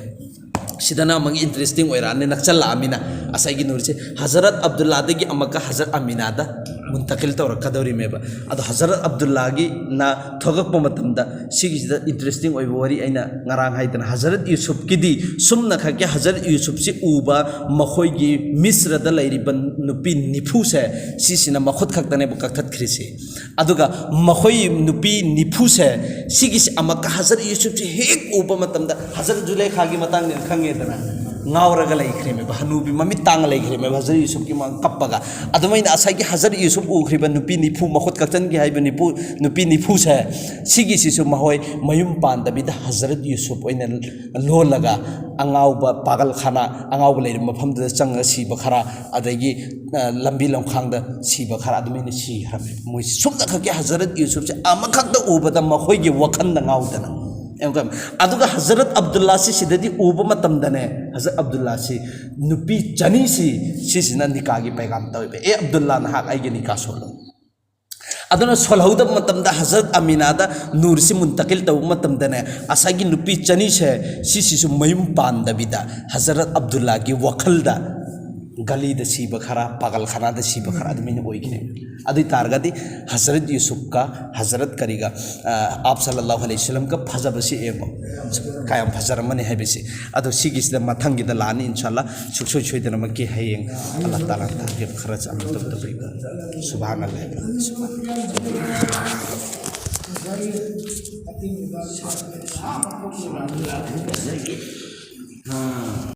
ꯁꯤꯗꯅ ꯑꯃꯨꯛ ꯏꯟꯇꯔꯦꯁꯇꯤꯡ ꯑꯣꯏꯔꯛꯑꯅꯤ, ꯅꯛꯁꯜꯂꯛꯑꯃꯤꯅ꯫ ꯉꯁꯥꯏꯒꯤ ꯅꯨꯔꯁꯦ ꯍꯖꯔꯠ ꯑꯕꯗꯨꯜꯂꯥꯗꯒꯤ ꯑꯃꯨꯛꯀ ꯍꯖꯔꯠ ꯑꯃꯤꯅꯥꯗ ꯃꯨꯟꯇꯀꯤꯜ ꯇꯧꯔꯛꯀꯗꯧꯔꯤꯃꯦꯕ꯫ ꯑꯗꯣ ꯍꯖꯔꯠ ꯑꯕꯗꯨꯜꯂꯥꯒꯤꯅ ꯊꯣꯛꯂꯛꯄ ꯃꯇꯝꯗ, ꯁꯤꯒꯤꯁꯤꯗ ꯏꯟꯇꯔꯦꯁꯇꯤꯡ ꯑꯣꯏꯕ ꯋꯥꯔꯤ ꯑꯩꯅ ꯉꯔꯥꯡ ꯍꯥꯏꯗꯅ, ꯍꯖꯔꯠ ꯌꯨꯁꯨꯞꯀꯤꯗꯤ ꯁꯨꯝꯅ ꯈꯛꯀꯤ ꯍꯖꯔꯠ ꯌꯨꯁꯨꯞꯁꯤ ꯎꯕ ꯃꯈꯣꯏꯒꯤ ꯃꯤꯁ꯭ꯔꯗ ꯂꯩꯔꯤꯕ ꯅꯨꯄꯤ ꯅꯤꯐꯨꯁꯦ, ꯁꯤꯁꯤꯅ ꯃꯈꯨꯠ ꯈꯛꯇꯅꯦꯕ ꯀꯛꯊꯠꯈ꯭ꯔꯤꯁꯤ꯫ ꯑꯗꯨꯒ ꯃꯈꯣꯏ ꯅꯨꯄꯤ ꯅꯤꯐꯨꯁꯦ, ꯁꯤꯒꯤꯁꯤ ꯑꯃꯨꯛꯀ ꯍꯖꯔꯠ ꯌꯨꯁꯨꯞꯁꯤ ꯍꯦꯛ ꯎꯕ ꯃꯇꯝꯗ, ꯍꯖꯔꯠ ꯖꯨꯂꯩꯈꯥꯒꯤ ꯃꯇꯥꯡꯗ ꯈꯪꯉꯦꯗꯅ, ꯉꯥꯎꯔꯒ ꯂꯩꯈ꯭ꯔꯦꯃꯦꯕ, ꯍꯅꯨꯕꯤ ꯃꯃꯤꯠ ꯇꯥꯡꯉ ꯂꯩꯈ꯭ꯔꯦꯃꯦꯕ ꯍꯖꯔꯠ ꯌꯨꯁꯨꯞꯀꯤ ꯃꯥꯡ ꯀꯞꯄꯒ꯫ ꯑꯗꯨꯃꯥꯏꯅ ꯉꯁꯥꯏꯒꯤ ꯍꯖꯔꯠ ꯌꯨꯁꯨꯞ ꯎꯈ꯭ꯔꯤꯕ ꯅꯨꯄꯤ ꯅꯤꯐꯨ, ꯃꯈꯨꯠ ꯀꯛꯆꯟꯒꯤ ꯍꯥꯏꯕ ꯅꯤꯐꯨ, ꯅꯨꯄꯤ ꯅꯤꯐꯨꯁꯦ, ꯁꯤꯒꯤꯁꯤꯁꯨ ꯃꯈꯣꯏ ꯃꯌꯨꯝ ꯄꯥꯟꯗꯕꯤꯗ ꯍꯖꯔꯠ ꯌꯨꯁꯨꯞ ꯑꯣꯏꯅ ꯂꯣꯜꯂꯒ, ꯑꯉꯥꯎꯕ ꯄꯥꯒꯜꯈꯥꯅꯥ, ꯑꯉꯥꯎꯕ ꯂꯩꯔꯤꯕ ꯃꯐꯝꯗꯨꯗ ꯆꯪꯉꯒ ꯁꯤꯕ ꯈꯔ, ꯑꯗꯒꯤ, ꯑ, ꯂꯝꯕꯤ ꯂꯝꯈꯥꯡꯗ ꯁꯤꯕ ꯈꯔ, ꯑꯗꯨꯃꯥꯏꯅ ꯁꯤꯈ꯭ꯔꯕꯅꯦ꯫ ꯃꯣꯏꯁꯤ ꯁꯨꯝꯅ ꯈꯛꯀꯤ ꯍꯖꯔꯠ ꯌꯨꯁꯨꯞꯁꯦ ꯑꯃꯈꯛꯇ ꯎꯕꯗ ꯃꯈꯣꯏꯒꯤ ꯋꯥꯈꯜꯗ ꯉꯥꯎꯗꯅ꯫ ꯑꯗꯨꯒ ꯍꯖꯔꯠ ꯑꯕꯗꯨꯜꯂꯥꯁꯤ ꯁꯤꯗꯗꯤ ꯎꯕ ꯃꯇꯝꯗꯅꯦ, ꯍꯖꯔꯠ ꯑꯕꯗꯨꯜꯂꯥꯁꯤ ꯅꯨꯄꯤ ꯆꯅꯤꯁꯤ, ꯁꯤꯁꯤꯅ ꯅꯤꯀꯥꯒꯤ ꯄꯩꯒꯥꯝ ꯇꯧꯋꯦꯕ, "ꯑꯦ ꯑꯕꯗꯨꯜꯂꯥ, ꯅꯍꯥꯛ ꯑꯩꯒꯤ ꯅꯤꯀꯥ ꯁꯣꯜꯂꯨ"꯫ ꯑꯗꯨꯅ ꯁꯣꯜꯍꯧꯗꯕ ꯃꯇꯝꯗ ꯍꯖꯔꯠ ꯑꯃꯤꯅꯥꯗ ꯅꯨꯔꯁꯤ ꯃꯨꯟꯇꯀꯤꯜ ꯇꯧꯕ ꯃꯇꯝꯗꯅꯦ, ꯉꯁꯥꯏꯒꯤ ꯅꯨꯄꯤ ꯆꯅꯤꯁꯦ, ꯁꯤꯁꯤꯁꯨ ꯃꯌꯨꯝ ꯄꯥꯟꯗꯕꯤꯗ ꯍꯖꯔꯠ ꯑꯕꯗꯨꯜꯂꯥꯒꯤ ꯋꯥꯈꯜꯗ ꯒꯂꯤꯗ ꯁꯤꯕ ꯈꯔ, ꯄꯥꯒꯜꯈꯥꯅꯥꯗ ꯁꯤꯕ ꯈꯔ ꯑꯗꯨꯃꯥꯏꯅ ꯑꯣꯏꯈꯤꯅꯦꯕ꯫ ꯑꯗꯨ ꯑꯣꯏ ꯇꯥꯔꯒꯗꯤ ꯍꯖꯔꯠ ꯌꯨꯁꯨꯞꯀ ꯍꯖꯔꯠ ꯀꯔꯤꯒ, ꯑ, ꯑꯥꯞ ꯁꯜꯂꯜꯂꯥꯍꯨ ꯑꯂꯩꯍꯤ ꯋꯁꯜꯂꯝꯒ ꯐꯖꯕꯁꯤ ꯌꯦꯡꯉꯣ, ꯀꯌꯥꯝ ꯐꯖꯔꯝꯃꯅꯤ ꯍꯥꯏꯕꯁꯤ꯫ ꯑꯗꯣ ꯁꯤꯒꯤꯁꯤꯗ ꯃꯊꯪꯒꯤꯗ ꯂꯥꯛꯑꯅꯤ ꯏꯟꯁꯥ ꯑꯜꯂꯥ, ꯁꯨꯡꯁꯣꯏ ꯁꯣꯏꯗꯅꯃꯛꯀꯤ ꯍꯌꯦꯡ ꯑꯜꯂꯥꯍ ꯇꯥꯂꯥꯅ ꯇꯧꯒꯦ ꯈꯔ ꯆꯥꯅ ꯇꯧꯗꯕ꯫ ꯁꯨꯕꯍꯥꯅꯜꯂꯥꯍ꯫